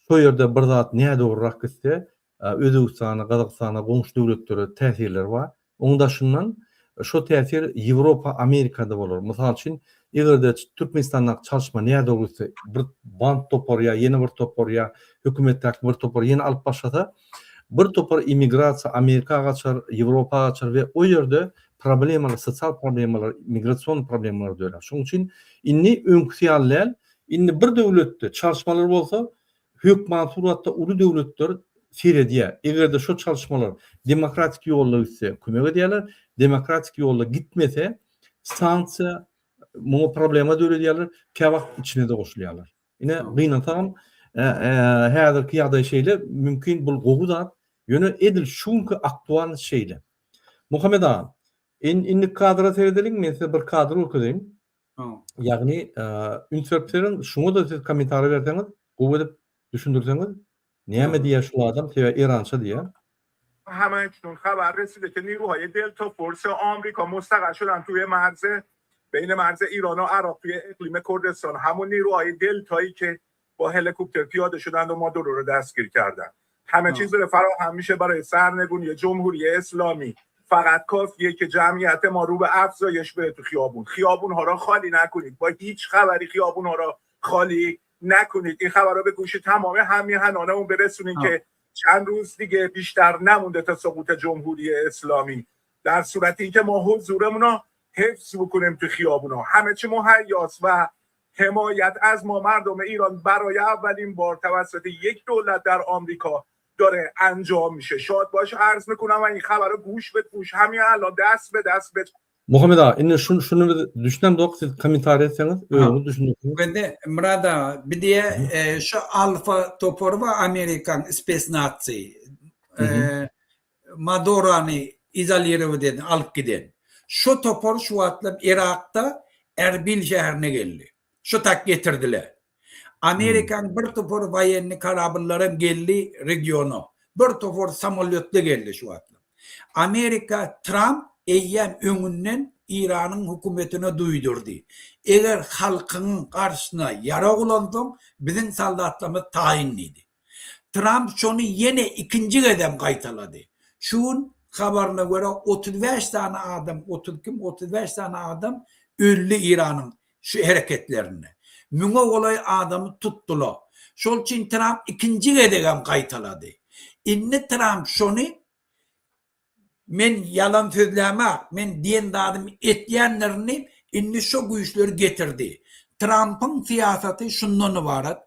Şo ýerde bir zat nädogryrak gitse Özbegistana, Gazagystana, goňşy döwletlere täsirleri bar. Oň daşyndan şo täsir Ýewropa, Amerikada bolar. Mysal üçin, eger-de Türkmenistandaky çalyşma nädogry gitse, bir band topar ýa ýene bir topar ýa hökümetdäki bir topar ýene alyp başlasa, bir topar immigrasiýa Amerika gaçar, Ýewropa gaçar we o ýerde problemalar, sosial problemalar, migrasion problemalar dörär. Şonuň üçin indi öňküsi ýaly däl. Indi bir döwletde çalyşmalar bolsa, Hökman suratda uly döwletler seredýär. Eger-de şo çalyşmalar demokratik ýolda gitse kömek edýärler, demokratik ýolda gitmese sanksiýa muňa problema döredýärler, käwagt içine-de goşulýarlar. Ine gynansagam häzirki ýagdaý şeýle, mümkin bul gowy zat, ýöne edil şu günki aktualnyst şeýle. Muhammet aga, Indi kadra seredeliň, men size bir kadr görkezeýin. Ýagny, üns berip serediň, şuňa-da siz kommentariý berseňiz, gowy edip düşündirseňiz, näme diýýär şul adam, sebäbi erança diýýär. هم اکنون خبر رسیده که نیروهای دلتا فورس آمریکا مستقر شدن توی مرز بین مرز ایران و عراق توی اقلیم کردستان همون نیروهای دلتایی که با هلیکوپتر پیاده شدند و مادورو رو دستگیر کردن همه چیز داره فراهم میشه برای سرنگونی جمهوری اسلامی فقط کافیه که جمعیت ما رو به افزایش بره تو خیابون خیابون ها را خالی نکنید با هیچ خبری خیابون ها را خالی نکنید این خبر رو به گوش تمام همیهنانمون برسونید که چند روز دیگه بیشتر نمونده تا سقوط جمهوری اسلامی در صورت اینکه ما حضورمون رو حفظ بکنیم تو خیابونا همه چی مهیاست و حمایت از ما مردم ایران برای اولین بار توسط یک دولت در آمریکا داره انجام میشه شاد باش عرض میکنم و این خبر رو گوش به گوش همین الان دست به دست به Muhammet aga, indi şuny şuny biz düşünemzok, siz kommentariý etseňiz, özüňiz düşündirseňiz. Bende Myrat aga, bir diýe e, şu Alfa topary bar Amerikan spesnazi. E, Madurany izolirowat eden, alyp giden. Şu topar şu wagtlar Irakda Erbil şäherine geldi. Şu tak getirdiler. Amerikan bir topar woýenny korabllaram geldi regiona. Bir topar samolýotly geldi şu wagtlar. Amerika Tramp eýýäm öňünden Iranyň hökümetine duýdurdy. Eger halkyň garşysyna ýarag ulansaň, biziň soldatlarymyz taýyn diýdi. Tramp şony ýene ikinji gezem gaýtalady. Şu gün habaryna görä 35 sany adam, 30 kim, 35 sany adam öldi Iranyň şu hereketlerinde. Müňe golaý adamy tutdular. Şol üçin Tramp ikinji gezegem gaýtalady. Indi Tramp şony Men ýalan sözlämak, men diýen zadymy etýändirin diýip, indi şo güýçleri getirdi. Trampyň syýasaty şundan ybarat,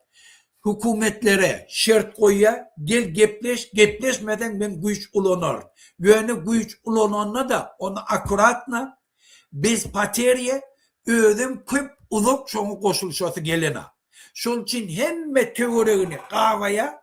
hökümetlere şert goýýar, gel gepleş, gepleşmeseň men güýç ulanaryn. Ýöne güýç ulananda-da ony akkuratno, bez poteriýa, özem köp uzak şoňa goşulyşasy gelenok. Şol üçin hemme töweregini gabaýar,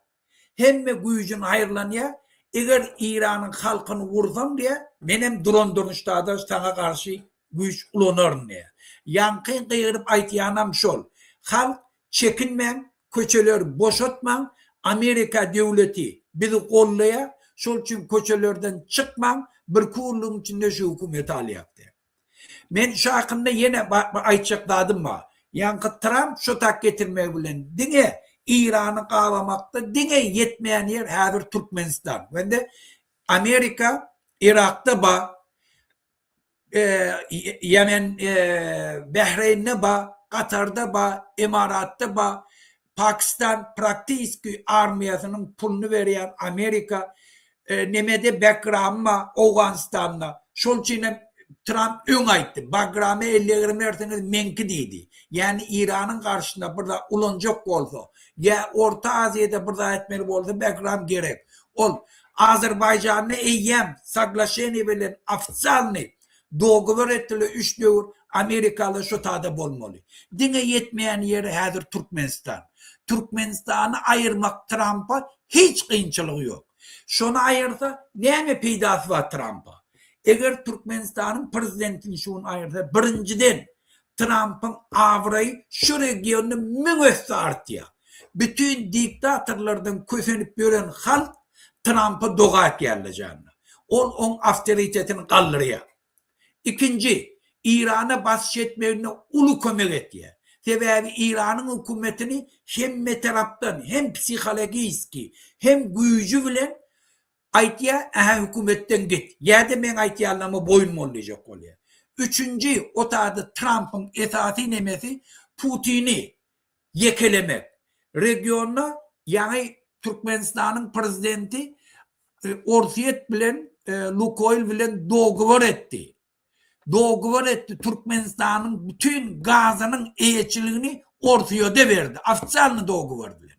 Hemme güýjüni haýyrlanýar, eger Eýranyň halkyny ursaň diýýär, menem duran durmuşda-da saňa garşy güýç ulanaryn diýýär. Ýaňky gygyryp aýtýanam şol. Halk çekinmäň, köçeleri boşatmaň, Amerika döwleti bizi gollaýar, şol üçin köçelerden çykmaň, birki günlügiň içinde şu hökümeti alýas diýýär. Men şu hakynda ýene bir aýtjak zadym bar. Ýaňky Tramp şu tak getirmegi bilen diňe Eýrany gabamakda diňe ýetmeýän ýer häzir Türkmenistan. Wende Amerika Yrakda bar, Ýemen Behreýnde bar, Katarda bar, Emaratda bar, Pakistan praktiski armiýasynyň puluny berýän Amerika nemede Bagram bar Owganystanda. Şol üçin hem Tramp öň aýtdy, Bagramy ellegrimi berseňiz meňki diýdi. Ýagny Iranyň garşysyna bir zat ulanjak bolsa, ýa Orta Aziýada bir zat etmeli bolsa Bagram gerek. Ol Azerbaýjanda eýýäm soglaşeniýe bilen ofisialnyý Dogowor etdiler üç döwür Amerikaly şo tada bolmaly. Diňe ýetmeýän ýeri häzir Türkmenistan. Türkmenistany aýyrmak Trampa hiç kynçylygy ýok. Şony aýyrsa näme peýdasy bar Trampa? Eger Türkmenistanyň prezidentini şu gün aýyrsa birinjiden Trampyň abraýy şu regionda müň esse artýar. Bütin diktatorlardan kösenip ýören halk Trampa doga etýärler janyna. Ol oň awtoritetini galdyrýar. Ikinji, Irana basyş etmeginde uly kömek etýär. Sebäbi Iranyň hökümetini hemme tarapdan hem psihologiski, hem güýji bilen Aýtýar, Ähä hökümetden git, ýa-da meň aýtýanlaryma boýun bol diýjek bolýar. Üçünji, o taýda Trampyň esasy nemesi Putini ýekelemek. Regionda ýaňy Türkmenistanyň prezidenti Orsýet bilen Lukoýl bilen dogowor etdi. Dogowor etdi Türkmenistanyň bütin gazynyň eýeçiligini Orsyýede berdi ofisialny dogowor bilen.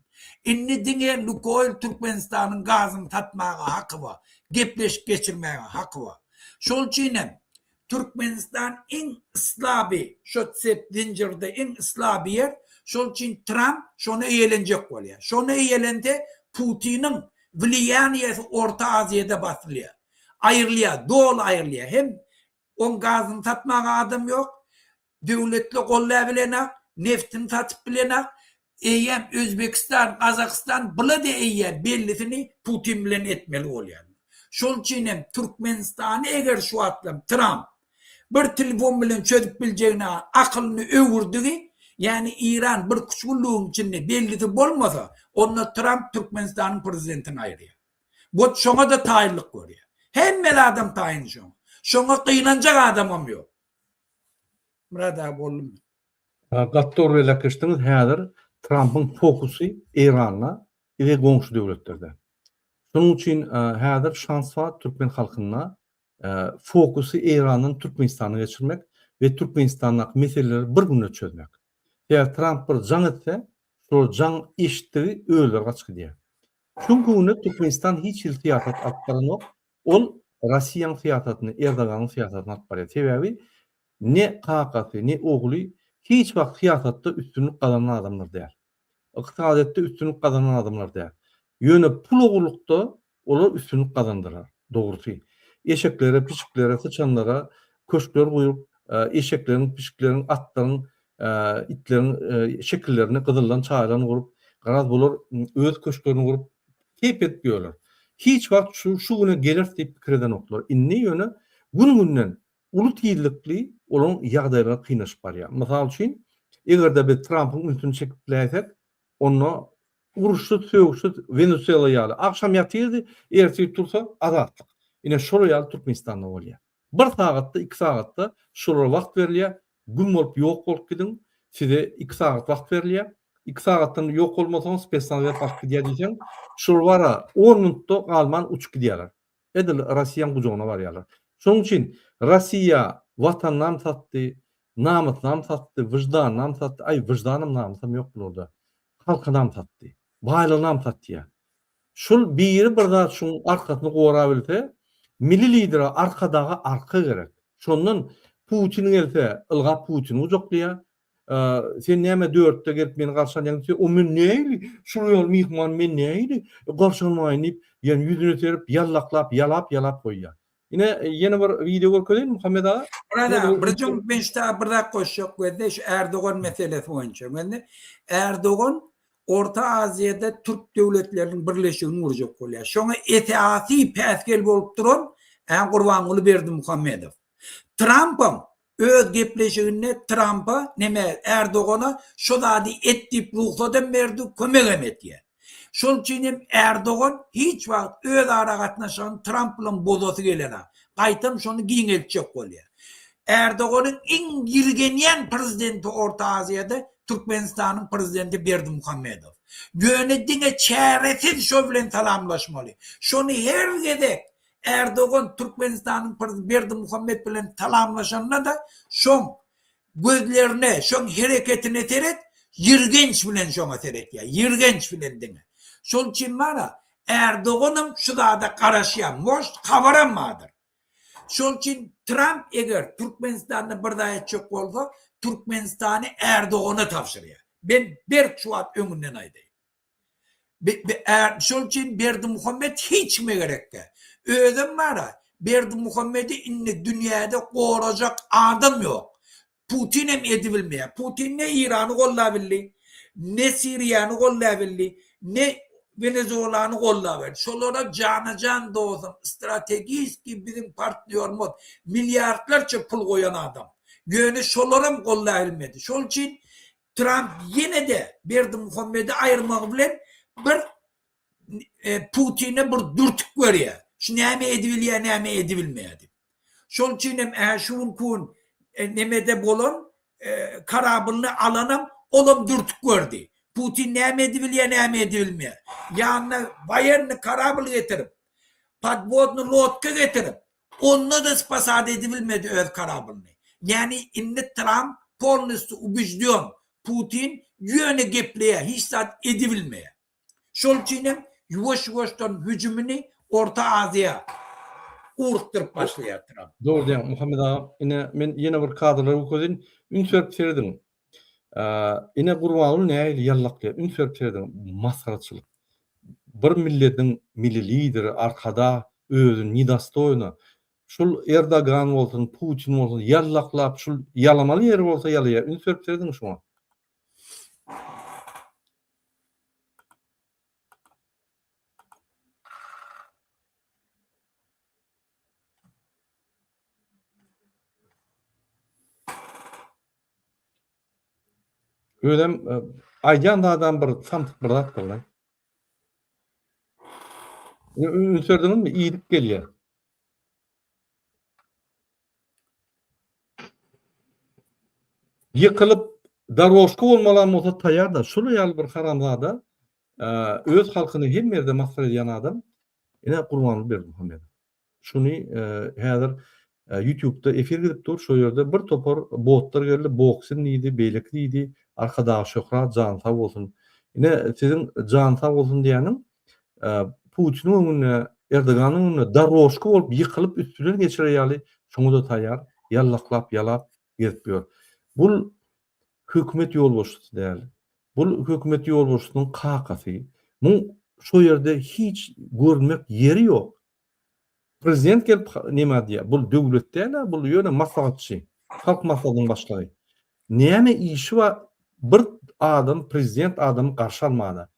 Indi diňe Lukoýl Türkmenistanyň gazyny satmaga haky bar, gepleşik geçirmäge haky bar. Şol üçin hem Türkmenistan iň slaby şo tsep zynjyrda iň slaby ýer, şol üçin Tramp şony eýelenjek bolýar. Şony eýelense Putiniň wliýaniýesi Orta Aziýada basylýar. Aýrylýar, doly aýrylýar. Hem. Oň gazyny satmaga adam ýok. Döwletli gollabilenak, neftini satyp bilenak. Eýýäm Özbekistan, Gazagystan bula-da eýýäm bellisini Putin bilen etmeli bolýar. Şol üçin hem Türkmenistany eger şu wagtlam Tramp bir telefon bilen çözüp biljegine akylyny öwürdigi, ýagny Eýran bir küç günlügiň içinde bellisi bolmasa, onda Tramp Türkmenistanyň prezidentini aýyrýar. Bot şoňa-da taýynlyk görýär. Hemme zadam taýyn şoňa. Şoňa gynanjak adamam ýok. Myrat aga boldumy? Gaty dogry belläp geçdiňiz, häzir Trampyň fokusy Eýranda we goňşy döwletlerde. Şonuň üçin häzir şans bar türkmen halkynda fokusy Eýrandan Türkmenistana geçirmek we Türkmenistandaky meseleleri bir günde çözmek. Sebäbi Tramp bir jaň etse, şol jaň eşitdigi özleri gaçyp gidýär. Şu günde Türkmenistan hiç hili syýasat alyp baranok. Ol Rossiýanyň syýasatyny, Erdoganyň syýasatyny alyp barýar. Sebäbi ne kakasy, ne ogly hiç wagt syýasatda üstünlik gazanan adamlar däl. Ykdysadyýetde üstünlik gazanan adamlar däl. Ýöne pul ogurlykda olar üstünlik gazandylar, dogrusy. Eşeklere, pişiklere, syçanlara köşkler gurup, eşekleriň, pişikleriň, atlaryň, itleriň şekillerini gyzyldan çaýylan gurup, garaz bular öz köşklerini gurup, keýp edip ýörler. Hiç wagt şu şu güne geleris diýip pikir edenoklar. Indi ýöne gün-günden uly tizlikli olaryň ýagdaýlary kynlaşyp barýar. Mysal üçin, eger-de biz Trampyň ünsüni çekip biläýsek, onda uruşsyz, sögüşsiz Wenesuela ýaly agşam ýatyrdy, ertir tursa azatlyk. Ine şolar ýaly Türkmenistanda bolýar. Bir sagatda, iki sagatda şolara wagt berilýär, güm bolup ýok bolup gidiň, size iki sagat wagt berilýär. Iki sagatdan ýok bolmasaňyz spesnaz gelip alyp gidýär diýseň, şolar bara on minutda galman uçup gidýärler. Edil Rossiýaň gujagyna barýarlar. Şonuň üçin Rossiýa watanynam satdy, namysynam satdy, wyždanynam satdy, aý wyždanam namysam ýok bularda. Halkynam satdy. Baýlygynam satýar. Şul biri bir zat şuň arkasyny gorabilse, Milli Lidere Arkadaga arka gerek. Şondan Putin gelse ylgap Putini gujaklaýar. Sen näme dörtde gelip meni garşy alýaň diýse, o men nähili şul ýaly myhmany men nähili garşy almaýyn diýip, ýani ýüzüne serip ýallaklap, ýalap-ýalap goýýar. Ine ýene bir wideo görkezeýin Muhammet aga. Myrat aga, birjik men şu taýda bir zat goşjak gözde şu Erdogan meselesi boýunça. Gözde Erdogan Orta Aziýada türk döwletleriniň birleşigini gurjak bolýar. Şoňa esasy päsgel bolup duran Gurbanguly Berdimuhamedow. Trampam Öz gepleşiginde Trampa, neme, Erdogana şo zady et diýip rugsat hem berdi, kömek hem etýär. Şol üçin hem Erdogan hiç wagt öz aragatnaşygyny Tramp bilen bozasy gelenok. Gaýtam şony giňeltjek bolýar. Erdoganyň iň ýirgenýän prezidenti Orta Aziýada Türkmenistanyň prezidenti Berdimuhamedow. Ýöne diňe çäresiz şo bilen salamlaşmaly. Şony her gezek Erdogan Türkmenistanyň prezidenti Berdimuhamet bilen salamlaşanda-da şoň gözlerine, şoň hereketine seret, ýirgenç bilen şoňa seretýär, ýirgenç bilen diňe. Şol üçin bar-a, Erdoganam şu zada garaşýar, может, habaram bardyr. Şol üçin Tramp eger Türkmenistanda bir zat etjek bolsa, Türkmenistany Erdogana tabşyrýar. Men berk şu wagt öňünden aýdaýyn. Şol üçin Berdimuhamet hiç kime gerek däl. Özem bar-a, Berdimuhamedi indi dünýäde gorajak adam ýok. Putin hem edibilmeýär. Putin ne Eýrany goldabildi, ne Siriýany goldabildi, ne Wenezuelany goldabildi. Şolara jana-jan dostum, strategiski biziň partnýorymyz, milliardlarça pul goýan adam. Ýöne şolaram goldabilmedi. Şol üçin Tramp ýene-de Berdimuhamedi aýyrmagy bilen bir Putine bir dürtük berýär. Şu näme edibilýär, näme edibilmeýär diýip. Şol üçin hem ä şu günki gün nemede bolan karablyny alanam olam dürtük gördi. Putin näme edibilýär, näme edibilmeýär. Ýanyna woýennyý karabl getirip, podwodnyý lodka getirip, Onda-da spasat edibilmedi öz korablyny. Ýani indi Tramp polnostýu ubeždýon, Putin ýöne gepleýär, hiç zat edibilmeýär. Şol üçin hem ýuwaş-ýuwaşdan hüjümini Orta Aziýa ugrukdyryp başlaýar Tramp. Dogry diýýäň Muhammet aga. Ine men ýene bir kadrlary görkezeýin. Üns berip serediň. Ine Gurbanguly nähili ýallaklaýar. Üns berip serediň. Masgaraçylyk. Bir milletiň milli lideri Arkadag özüni nedostoýno. Şul Erdogan bolsun, Putin bolsun ýallaklap şul ýalamaly ýeri bolsa ýalaýar. Üns berip serediň şuňa. Özem aýdýan zadam bir samsyk bir zat boldy. Üns berdiňizmi? Iýdik gelýär. Ýykylyp daroşka bolmalam bolsa taýýar-da. Şular ýaly bir haramzada öz halkyny hemme ýerde masgara edýän adam ine Gurbanguly Berdimuhamedow. Şuny häzir Ýutubda efir gidip dur, şo ýerde bir topar botlar geldi, boksin diýdi, beýleki diýdi, Arkadag şöhrat jany sag bolsun. Ine siziň jany sag bolsun diýýäniň Putiniň öňünde, Erdoganyň öňünde daroşka bolup ýykylyp üstünden geçirer ýaly şoňa-da taýýar, ýallaklap ýalap gezip ýör. Bul hökümet ýolbaşçysy däl. Bul hökümet ýolbaşçysynyň kakasy. Muň şo ýerde hiç görünmek ýeri ýok. Prezident gelip neme diýýär? Bul döwlet däl-ä, bul ýöne maslahatçy. Halk maslahatynyň başlygy. Näme işi bar bir adam prezident adamy garşy almana?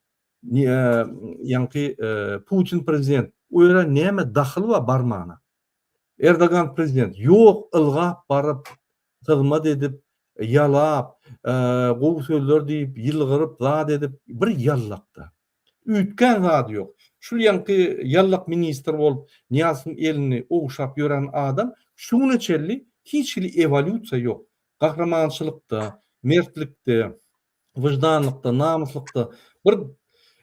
Ýaňky Putin prezident o ýere näme dahyly bar barmana? Erdogan prezident ýok ylgap baryp hyzmat edip ýalap gowy sözler diýip ýylgyryp zat edip bir ýallakda. Üýtgän zady ýok. Şul ýaňky ýallak ministr bolup Nyýazowyň elini ogşap ýören adam şu güne çenli hiç hili ewolýusiýa ýok. Gahrymançylykda, mertlikde, wyždanlykda, namyslykda bir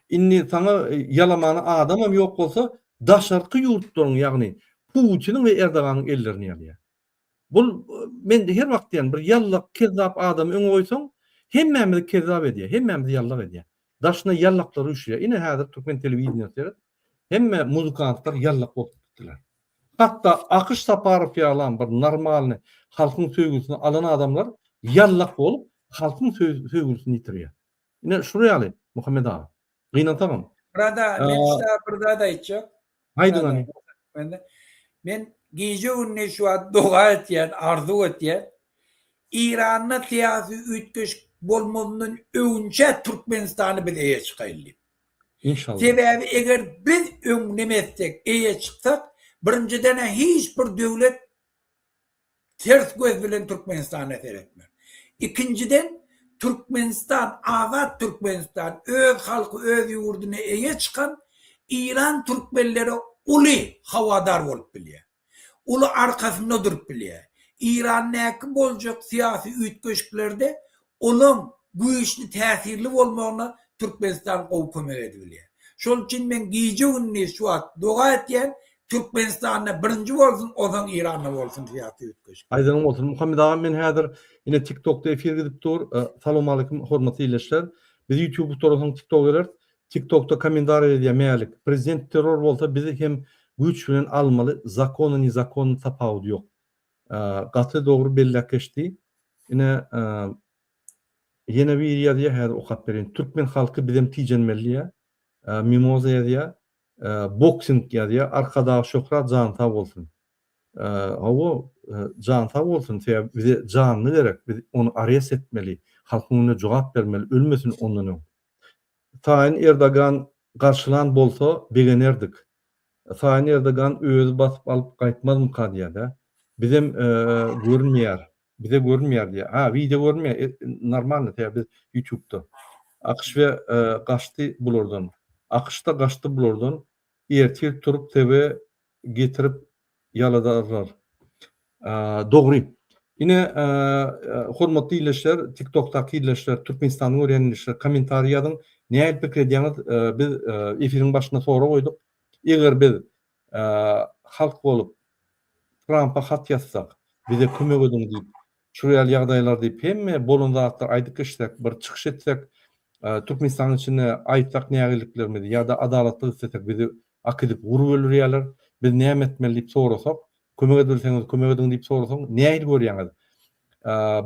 indi saňa ýalamana adamam ýok bolsa daşarky ýurtlaryň ýagny Putiniň we Erdoganyň ellerini ýalýar. Bul men her wagt diýen bir ýallak kezzap adamy öňe goýsaň hemmämizi kezzap edýär, hemmämizi ýallak edýär. Daşyna ýallaklar üýşýär. Ine häzir türkmen telewideniýesi seret. Hemme muzykantlar ýallak bolup gitdiler. Hatda Akyş Saparow ýalam bir normalny halkyň söýgüsini alan adamlar ýallak bolup halkyň söýgüsini ýitirýär. Ine şular ýaly Muhammet aga. Gynansagam. Brada men şa bir zat aýtjak. Aýdyň hany. Men gije gündiz şu wagt doga etýän, arzuw etýän. Iranda syýasy üýtgeşik bolmazyndan öňünçä Türkmenistany biz eýe çykaýly diýip. Inşallah. Sebäbi eger biz öň neme etsek, eýe çyksak, birinjiden-ä hiç bir döwlet ters göz bilen Türkmenistana seretmez. Ikinjiden, Türkmenistan, azat Türkmenistan, öz halky, öz ýurduna eýe çykan Iran türkmenlere uly hawadar bolup bilýär. Uly arkasynda durup bilýär. Irandäki boljak syýasy üýtgeşiklerde olaň güýçli täsirli bolmagyna Türkmenistan gowy kömek edibilýär. Şol üçin men gije-gündiz şu wagt doga etýän, Türkmenistanda birinji bolsun, onsoň Iranda bolsun syýasy üýtgeşik. Aýdanyň bolsun Muhammet agam men häzir ine tiktokda efir gidip dur. Salowmaleýkim hormatly ildeşler. Biz ýutube gutaransoň tiktoka geleris. Tiktokda komendariýa ýazýar Mälik. Prezident terror bolsa bizi hem güýç bilen almaly zakony ne zakony tapawudy ýok. Gaty dogry belläp geçdi. Ine ýene biri ýazýar häzir okap bereýin. Türkmen halky bizem tijenmeli diýýär. Mimoza ýazýar. Boksing ýazýar. Arkadag Şöhrat jany sag bolsun. Hawa jany sag bolsun sebäbi bize janly gerek biz ony arest etmeli halkyň öňünde jogap bermeli ölmesin ondan öň. Saýyn Erdogan garşylan bolsa begenerdik. Saýyn Erdogan özi basyp alyp gaýtmazmyka diýýär-dä. Bizem görünmeýär. Bize görünmeýär diýýär. Ha, wideo görünmeýär. Normalny, sebäbi biz YouTube-da. AKŞ we gaçdy bulardan. AKŞ-da gaçdy bulardan. Ertir turup TV getirip ýaladarlar. Dogry. Ine hormatly ildeşler, TikTokdaky ildeşler, Türkmenistany görýän ildeşler kommentariý ýazyň. Nähili pikir edýäňiz? Biz efiriň başynda sorag goýduk. Eger biz halk bolup Trampa hat ýazsak, bize kömek ediň diýip, şul ýaly ýagdaýlar diýip hemme bolan zatlary aýdyp geçsek, bir çykyş etsek, Türkmenistanyň içinde aýtsak nägileliklerimizi ýa-da adalatlyk islesek bizi Akidip urup öldürýärler. Biz näme etmeli diýip sorasak, kömek edibilseňiz kömek ediň diýip sorasaň, nähili görýäňiz?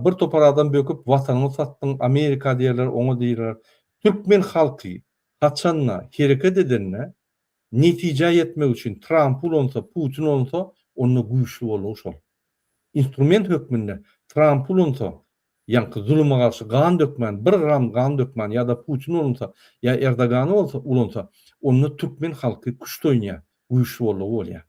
Bir topar adam böküp watanyňy satdyň Amerika diýerler, oňa diýerler. Türkmen halky haçanda hereket edende netijä ýetmek üçin Trampy ulansa, Putin ulansa, onda güýçli boldugy şol. Instrument hökmünde Trampy ulansa, ýaňky zuluma garşy gan dökmän, bir gram gan dökmän ýa-da Putini ulansa, ýa Erdogany bolsa ulansa, onda türkmen halky küşt oýnaýar, güýçli boldugy bolýar.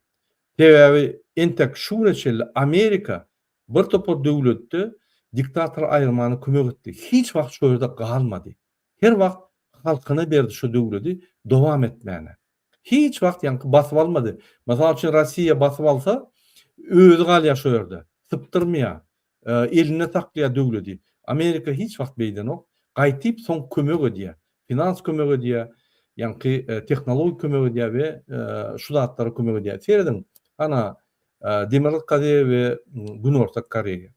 Sebäbi entek şu güne çenli Amerika bir topar döwletde diktator aýyrmana kömek etdi. Hiç wagt şo ýerde galmady. Her wagt halkyna berdi şo döwledi dowam etmäne. Hiç wagt ýaňky basyp almady. Mysal üçin Rossiýa basyp alsa özi galýar şo ýerde. Sypdyrmaýar. Elinde saklaýar döwledi. Amerika hiç wagt beýdenok. Gaýtyp soň kömek edýär. Finans kömek edýär, ýaňky tehnologik kömek edýär we şu zatlara kömek edýär. Serediň, ana Demirgazyk Koreýa we Günorta Koreýa.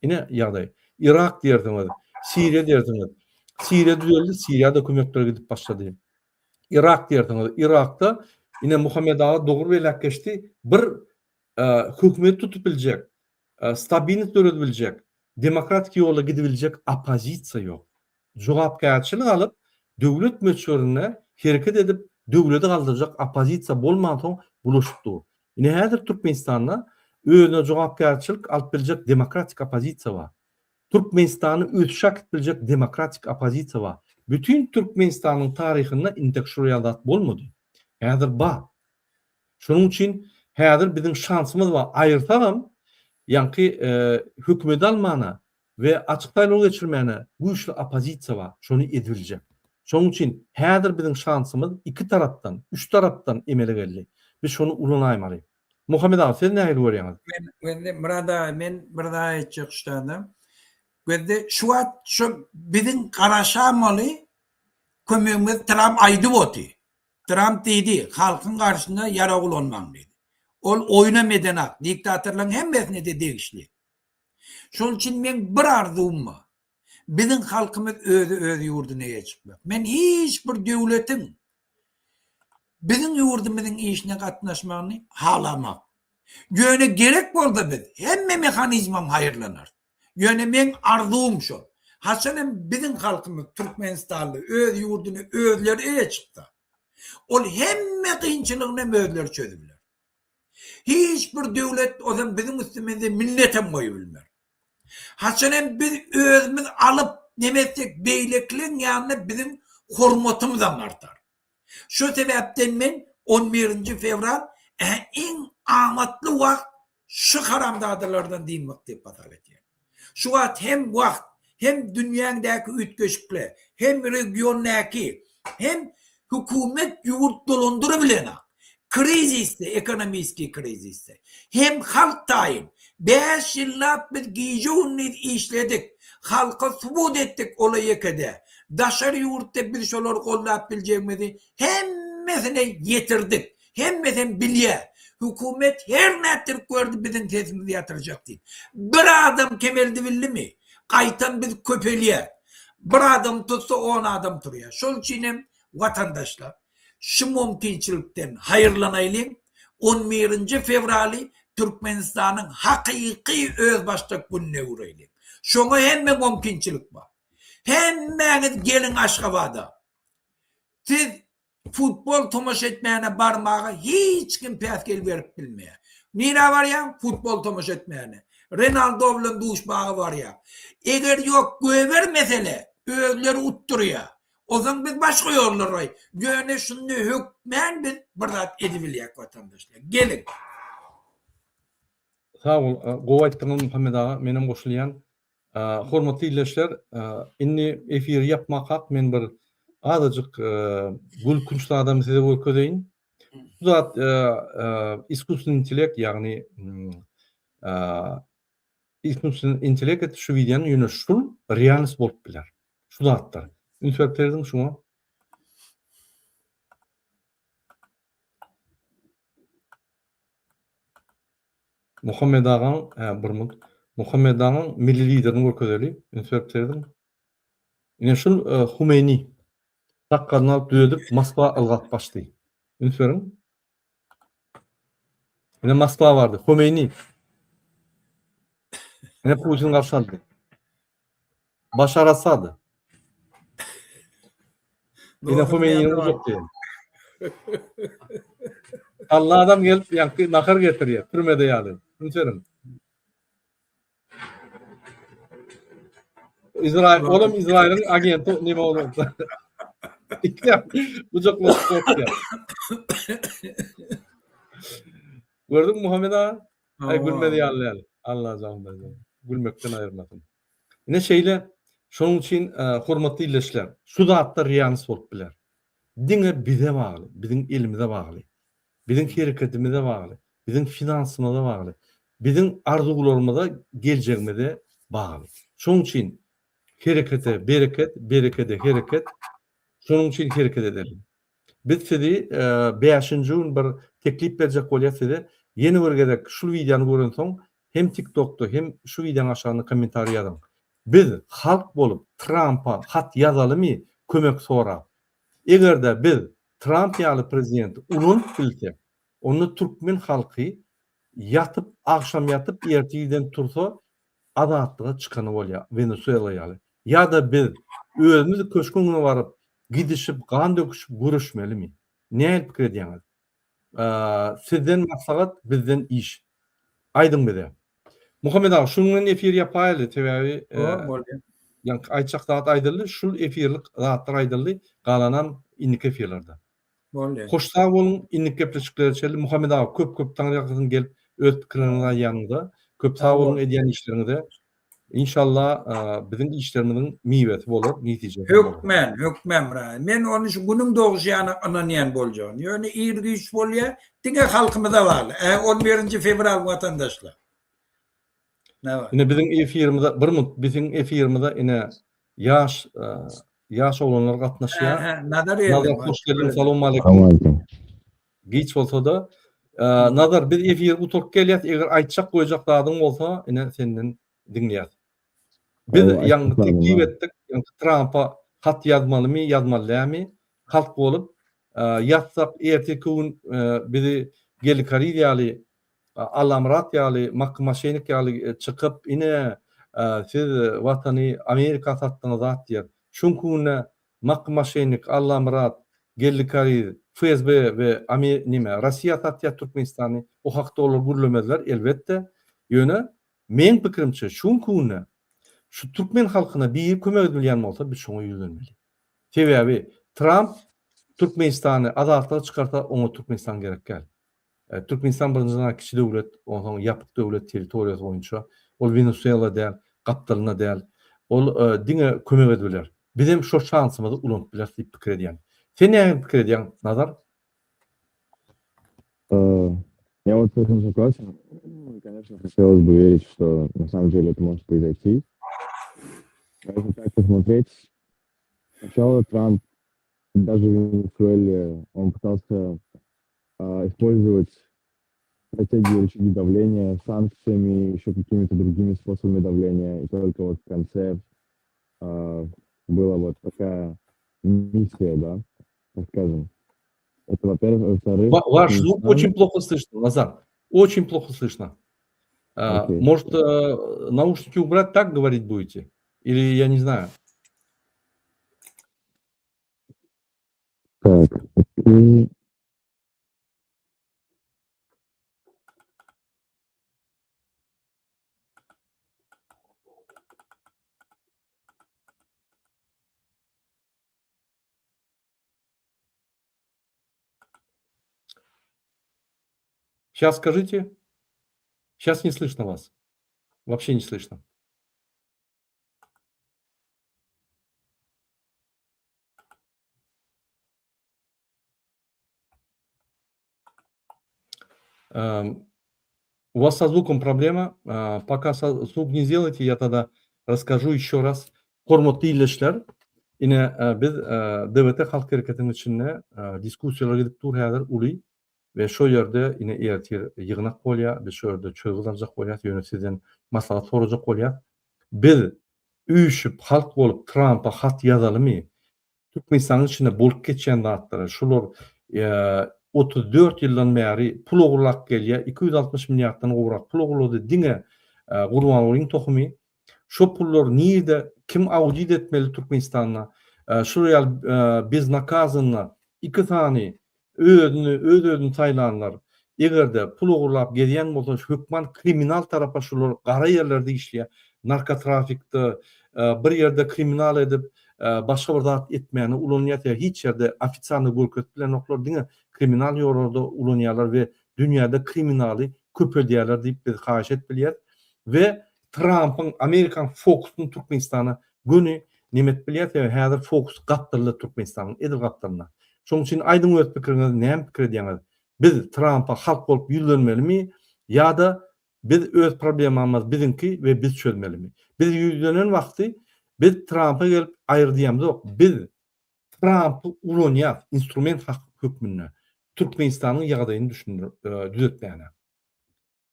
Ine ýagdaý. Yrak diýersiňiz, Siriýa diýersiňiz. Siriýa düzeldi, Siriýa-da kömekler gidip başlady. Yrak diýersiňiz, Yrakda ine Muhammet aga dogry belläp geçdi, bir hökümeti tutup biljek, stabilnost döredip biljek, demokratik ýola gidibiljek oppozisiýa ýok. Jogapkärçilik alyp, döwlet möçberinde hereket edip, döwleti galdyrjak oppozisiýa bolmansoň bulaşyp dur. Ine häzir Türkmenistanda özüne jogapkärçilik alyp biljek demokratik oppozisiýa bar. Türkmenistany ösüşe äkidip biljek demokratik oppozisiýa bar. Bütin Türkmenistanyň taryhynda intek şular ýaly zat bolmady. Häzir bar. Şonuň üçin häzir biziň şansymyz bar, aýyrsagam ýaňky hökümeti almana we açyk saýlaw geçirmäne güýçli oppozisiýa bar, şony edibiljek. Şonuň üçin häzir biziň şansymyz iki tarapdan, üç tarapdan emele geldi. Biz şony ulanaýmaly. Muhammet aga, siz nähili görýäňiz? Men, men Myrat aga, men bir zat aýtjak şu taýda. Gözde şu wagt şu biziň garaşamaly kömegimiz Tramp aýdyp otyr. Tramp diýdi, halkyň garşyna ýarag ulanmaň diýdi. Ol oýunam edenak, diktatorlaryň hemmesine-de degişli. Şonuň üçin meň bir arzuwym bar. Biziň halkymyz özi öz ýurduna eýe çykmak. Men hiç bir döwletiň biziň ýurdumyzyň işine gatnaşmagyny halamak. Ýöne gerek bolsa biz hemme mehanizmem haýyrlanarys. Ýöne meň arzuwym şol. Haçan hem biziň halkymyz türkmenistanly öz ýurduna özleri eýe çyksa, ol hemme kynçylygyny hem özleri çözübiler. Hiç bir döwlet ozam biziň üstümizde minnetem goýubilmer. Haçan hem biz özümiz alyp neme etsek beýlekileň ýanynda biziň hormatymyzam artar. Şu sebäpden men on birinji fewral iň amatly wagt şu haramzadalardan dynmak diýip hasap edýän. Şu wagt hem wagt, hem dünýäňdäki üýtgeşikle, hem regiondäki, hem hökümet ýurt dolandyrybilenak. Krizisde, ekonomiskiý krizisde. Hem halk taýyn. Bäş ýyllap biz gije-gündiz işledik. Halka subut etdik ola ýekede. Daşary ýurtda biz şolary goldap biljegimizi hemmesine ýetirdik. Hemmesem bilýär. Hökümet her nätdirip gördi biziň sesimizi ýatyrjak diýip. Bir adam kemeldibildimi? Gaýtam biz köpelýäs. Bir adam tutsa on adam turýar. Şol üçinem watandaşlar şu mümkinçilikden haýyrlanaýlyň. On birinji fewraly Türkmenistanyň hakyky özbaşdak gününe öwreýliň. Şoňa hemme mümkinçilik bar. Hemmäňiz geliň Aşgabada. Siz Futbol tomaşa etmäne barmaga hiç kim päsgel berip bilmeýär. Nirä barýaň? Futbol tomaşa etmäne. Renaldo bilen duşmaga barýaň. Eger ýok göber mesele, özleri utdurýar. Onsoň biz başga ýollary, ýöne şunda hökmän biz bir zat edibilýäk watandaşlar. Geliň. Sag bol, gowy aýtdyňyz Muhammet aga, menem goşulýan. Hormatly ildeşler, indi efiri ýapmakak men bir azajyk gülkünç zadam size görkezeýin. Bu zat iskusstvennyý intellekt, ýagny iskusstvennyý intellekt şu wideony ýöne şul realnost bolup biler. Şu zatlar. Üns berip serediň şuňa. Muhammet agaň, hä, bir minut. Muhammet agaň milli liderini görkezeli. Üns berip serediň. Ine şul Humeýni. Sakgalyny alyp düzedip Moskwa ylgap gaçdy. Üns beriň. Ine Moskwa bardy. Humeýni. Ine Putin garşy aldy. Başar Asad. Ine Humeýnini gujakdy. Alla adam gelip ýaňky nahar getirýär, türmede ýaly. Üns beriň. Izrail, olam Izrailiň agenti neme olar. Gujaklaşyp gorkýar. Gördüňmi Muhammet aga? Aý gülmez ýaly däl. Allah jan bersin. Gülmekden aýyrmasyn. Ine şeýle, şonuň üçin hormatly ildeşler, şu zatlar realnost bolup biler. Diňe bize bagly, biziň elimize bagly, biziň hereketimize bagly, biziň finansymyza bagly, biziň arzuwlarymyza, geljegimize bagly. Şonuň üçin herekete bereket, berekede hereket, şonuň üçin hereket edeliň. Biz sizi bäşinji gün bir teklip berjek bolýas size. Ýene bir gezek şul wideony görensoň hem TikTokda hem şu wideonyň aşagynda kommentariý ýazyň. Biz halk bolup Trampa hat ýazalymy kömek sorap? Egerde biz Tramp ýaly prezidenti ulanyp bilsek, onda türkmen halky ýatyp agşam ýatyp erte irden tursa azatlyga çykany bolýar Wenesuela ýaly. Ýa-da biz özümiz köşgüň öňüne baryp gidişip gan döküşip göreşmelimi? Nähili pikir edýäňiz? Sizden maslahat bizden iş. Aýdyň bize. Muhammet aga şunuň bilen efir ýapaýaly sebäbi Bolýar. Ýaňky aýtjak zat aýdyldy, şul efirlik zatlar aýdyldy, galanam indiki efirlerde. Bolýar. Hoş sag boluň, indiki gepleşiklere çenli Muhammet aga köp köp taňryýalkasyn gelip öz pikirleriňizi aýdýanyňyza, köp sag boluň edýän işleriňize. Inşallah biziň işlerimiziň miwesi bolar, netijesi bolar. Hökmän, hökmän birader. Men ony şu günüň doguşy ýaly ynanýan boljagyny. Ýöne ir güýç bolýar, diňe halkymyza bagly. Ä on birinji fewral watandaşlar. Ine biziň efirimize bir minut biziň efirimize ine ýaş ýaş oglanlar gatnaşýar. Nazar Nazar hoş geldiň salowmaleýkim. Giç bolsada Nazar biz efiri gutaryp gelýäs eger aýtjak goýjak zadyň bolsa ine senden diňleýäs. Biz ýaňy teklip etdik ýaňky Trampa hat ýazmalymy ýazmaly dälmi halk bolup ýazsak ertirki gün bizi Geldi Kariz ýaly Allamyrat ýaly makky maşenik ýaly çykyp ine siz watany Amerika satdyňyz zat diýer. Şuňky günde makky maşenik Allamyrat Geldi Kariz FSB we Ame neme Rossiýa satýar Türkmenistany o hakda olar gürlemezler elbetde ýöne meň pikirimçe şuňky günde şu türkmen halkyna biri kömek edip bilýän bolsa biz şoňa ýüzlenmeli. Sebäbi Tramp Türkmenistany azatlyga çykarsa oňa Türkmenistan gerek däl. Türkmenistan birinjiden kiçi döwlet, onsoň ýapyk döwlet territoriýasy boýunça. Ol Wenesuela däl, gapdalynda däl. Ol diňe kömek edip biler. Bizem şo şansymyzy ulanyp bileris diýip pikir edýän. Sen nähili pikir edýäň, Nazar? Я вот с этим согласен. Конечно, хотелось бы верить, что на самом деле это может произойти. Но если так посмотреть, сначала Трамп даже в Венесуэле, он пытался использовать стратегию рычаги давления санкциями, еще какими-то другими способами давления. И только вот в конце э, была вот такая миссия, да, так скажем. Это, во-первых. Во-вторых... Ваш звук очень плохо слышно, Назар. Очень плохо слышно. Окей. Может, наушники убрать, так говорить будете? Или я не знаю. Так, окей. Сейчас скажите. Сейчас не слышно вас. Вообще не слышно. Эм, у вас со звуком проблема. Э, пока звук не сделайте, я тогда расскажу еще раз. Hormatly ildeşler, ine e, biz e, DWT Halk Hereketiniň içinde e, diskussiýalar gidip dur häzir uly we şo ýerde ine ertir ýygnak bolýar, biz şo ýerde çözgüt aljak bolýas, ýöne sizden maslahat sorajak bolýas. Biz üýşüp halk bolup Trampa hat ýazalymy? Türkmenistanyň içinde bolup geçýän zatlary, şular 34 ýyldan bäri pul ogurlap gelýär, 260 milliarddan gowrak pul ogurlady diňe Gurbangulyň tohumy. Şo pullar nirde, kim audit etmeli Türkmenistanda? Şular ýaly beznakazanno iki sany. Özüni, öz-özüni saýlanlar, eger-de pul ogurlap gezýän bolsa hökman kriminal tarapa şular gara ýerlerde işleýär. Narkotrafikde, bir ýerde kriminal edip, başga bir zat etmäne ulanýar, sebäbi hiç ýerde ofitsialny görkezip bilenoklar, diňe kriminal ýollarda ulanýarlar we dünýäde kriminaly köpeldýärler diýip biz haýyş edip bilýäris we Trampyň Amerikanyň fokusyny Türkmenistana göni neme edip bilýär, sebäbi häzir fokus gapdalda Türkmenistanyň edil gapdalynda. Şonuň üçin aýdyň öz pikiriňizi näme pikir edýäňiz? Biz Trampa halk bolup ýüzlenmelimi ýa-da biz öz problemamyz biziňki we biz çözmelimi? Biz ýüzlenen wagty biz Trampa gelip aýry diýemzok. Biz Trampy ulanýas instrument hökmünde Türkmenistanyň ýagdaýyny düşündirip düzetmäne.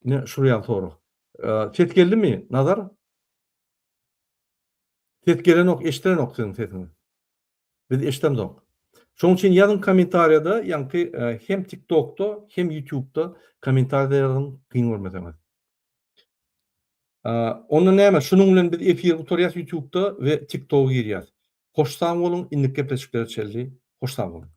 Ine şul ýaly sorag. Ses geldimi Nazar? Ses gelenok, eşdilenok siziň sesiňiz. Biz eşidemzok. Şonuň üçin ýazyň kommentariýada, ýaňky hem TikTokda, hem YouTube'da kommentariýada ýazyň kyn görmeseňiz. Onda näme, şunuň bilen biz efiri gutarýas YouTube'da we TikToka girýäs. Hoş sag boluň, indiki gepleşiklere çenli hoş sag boluň.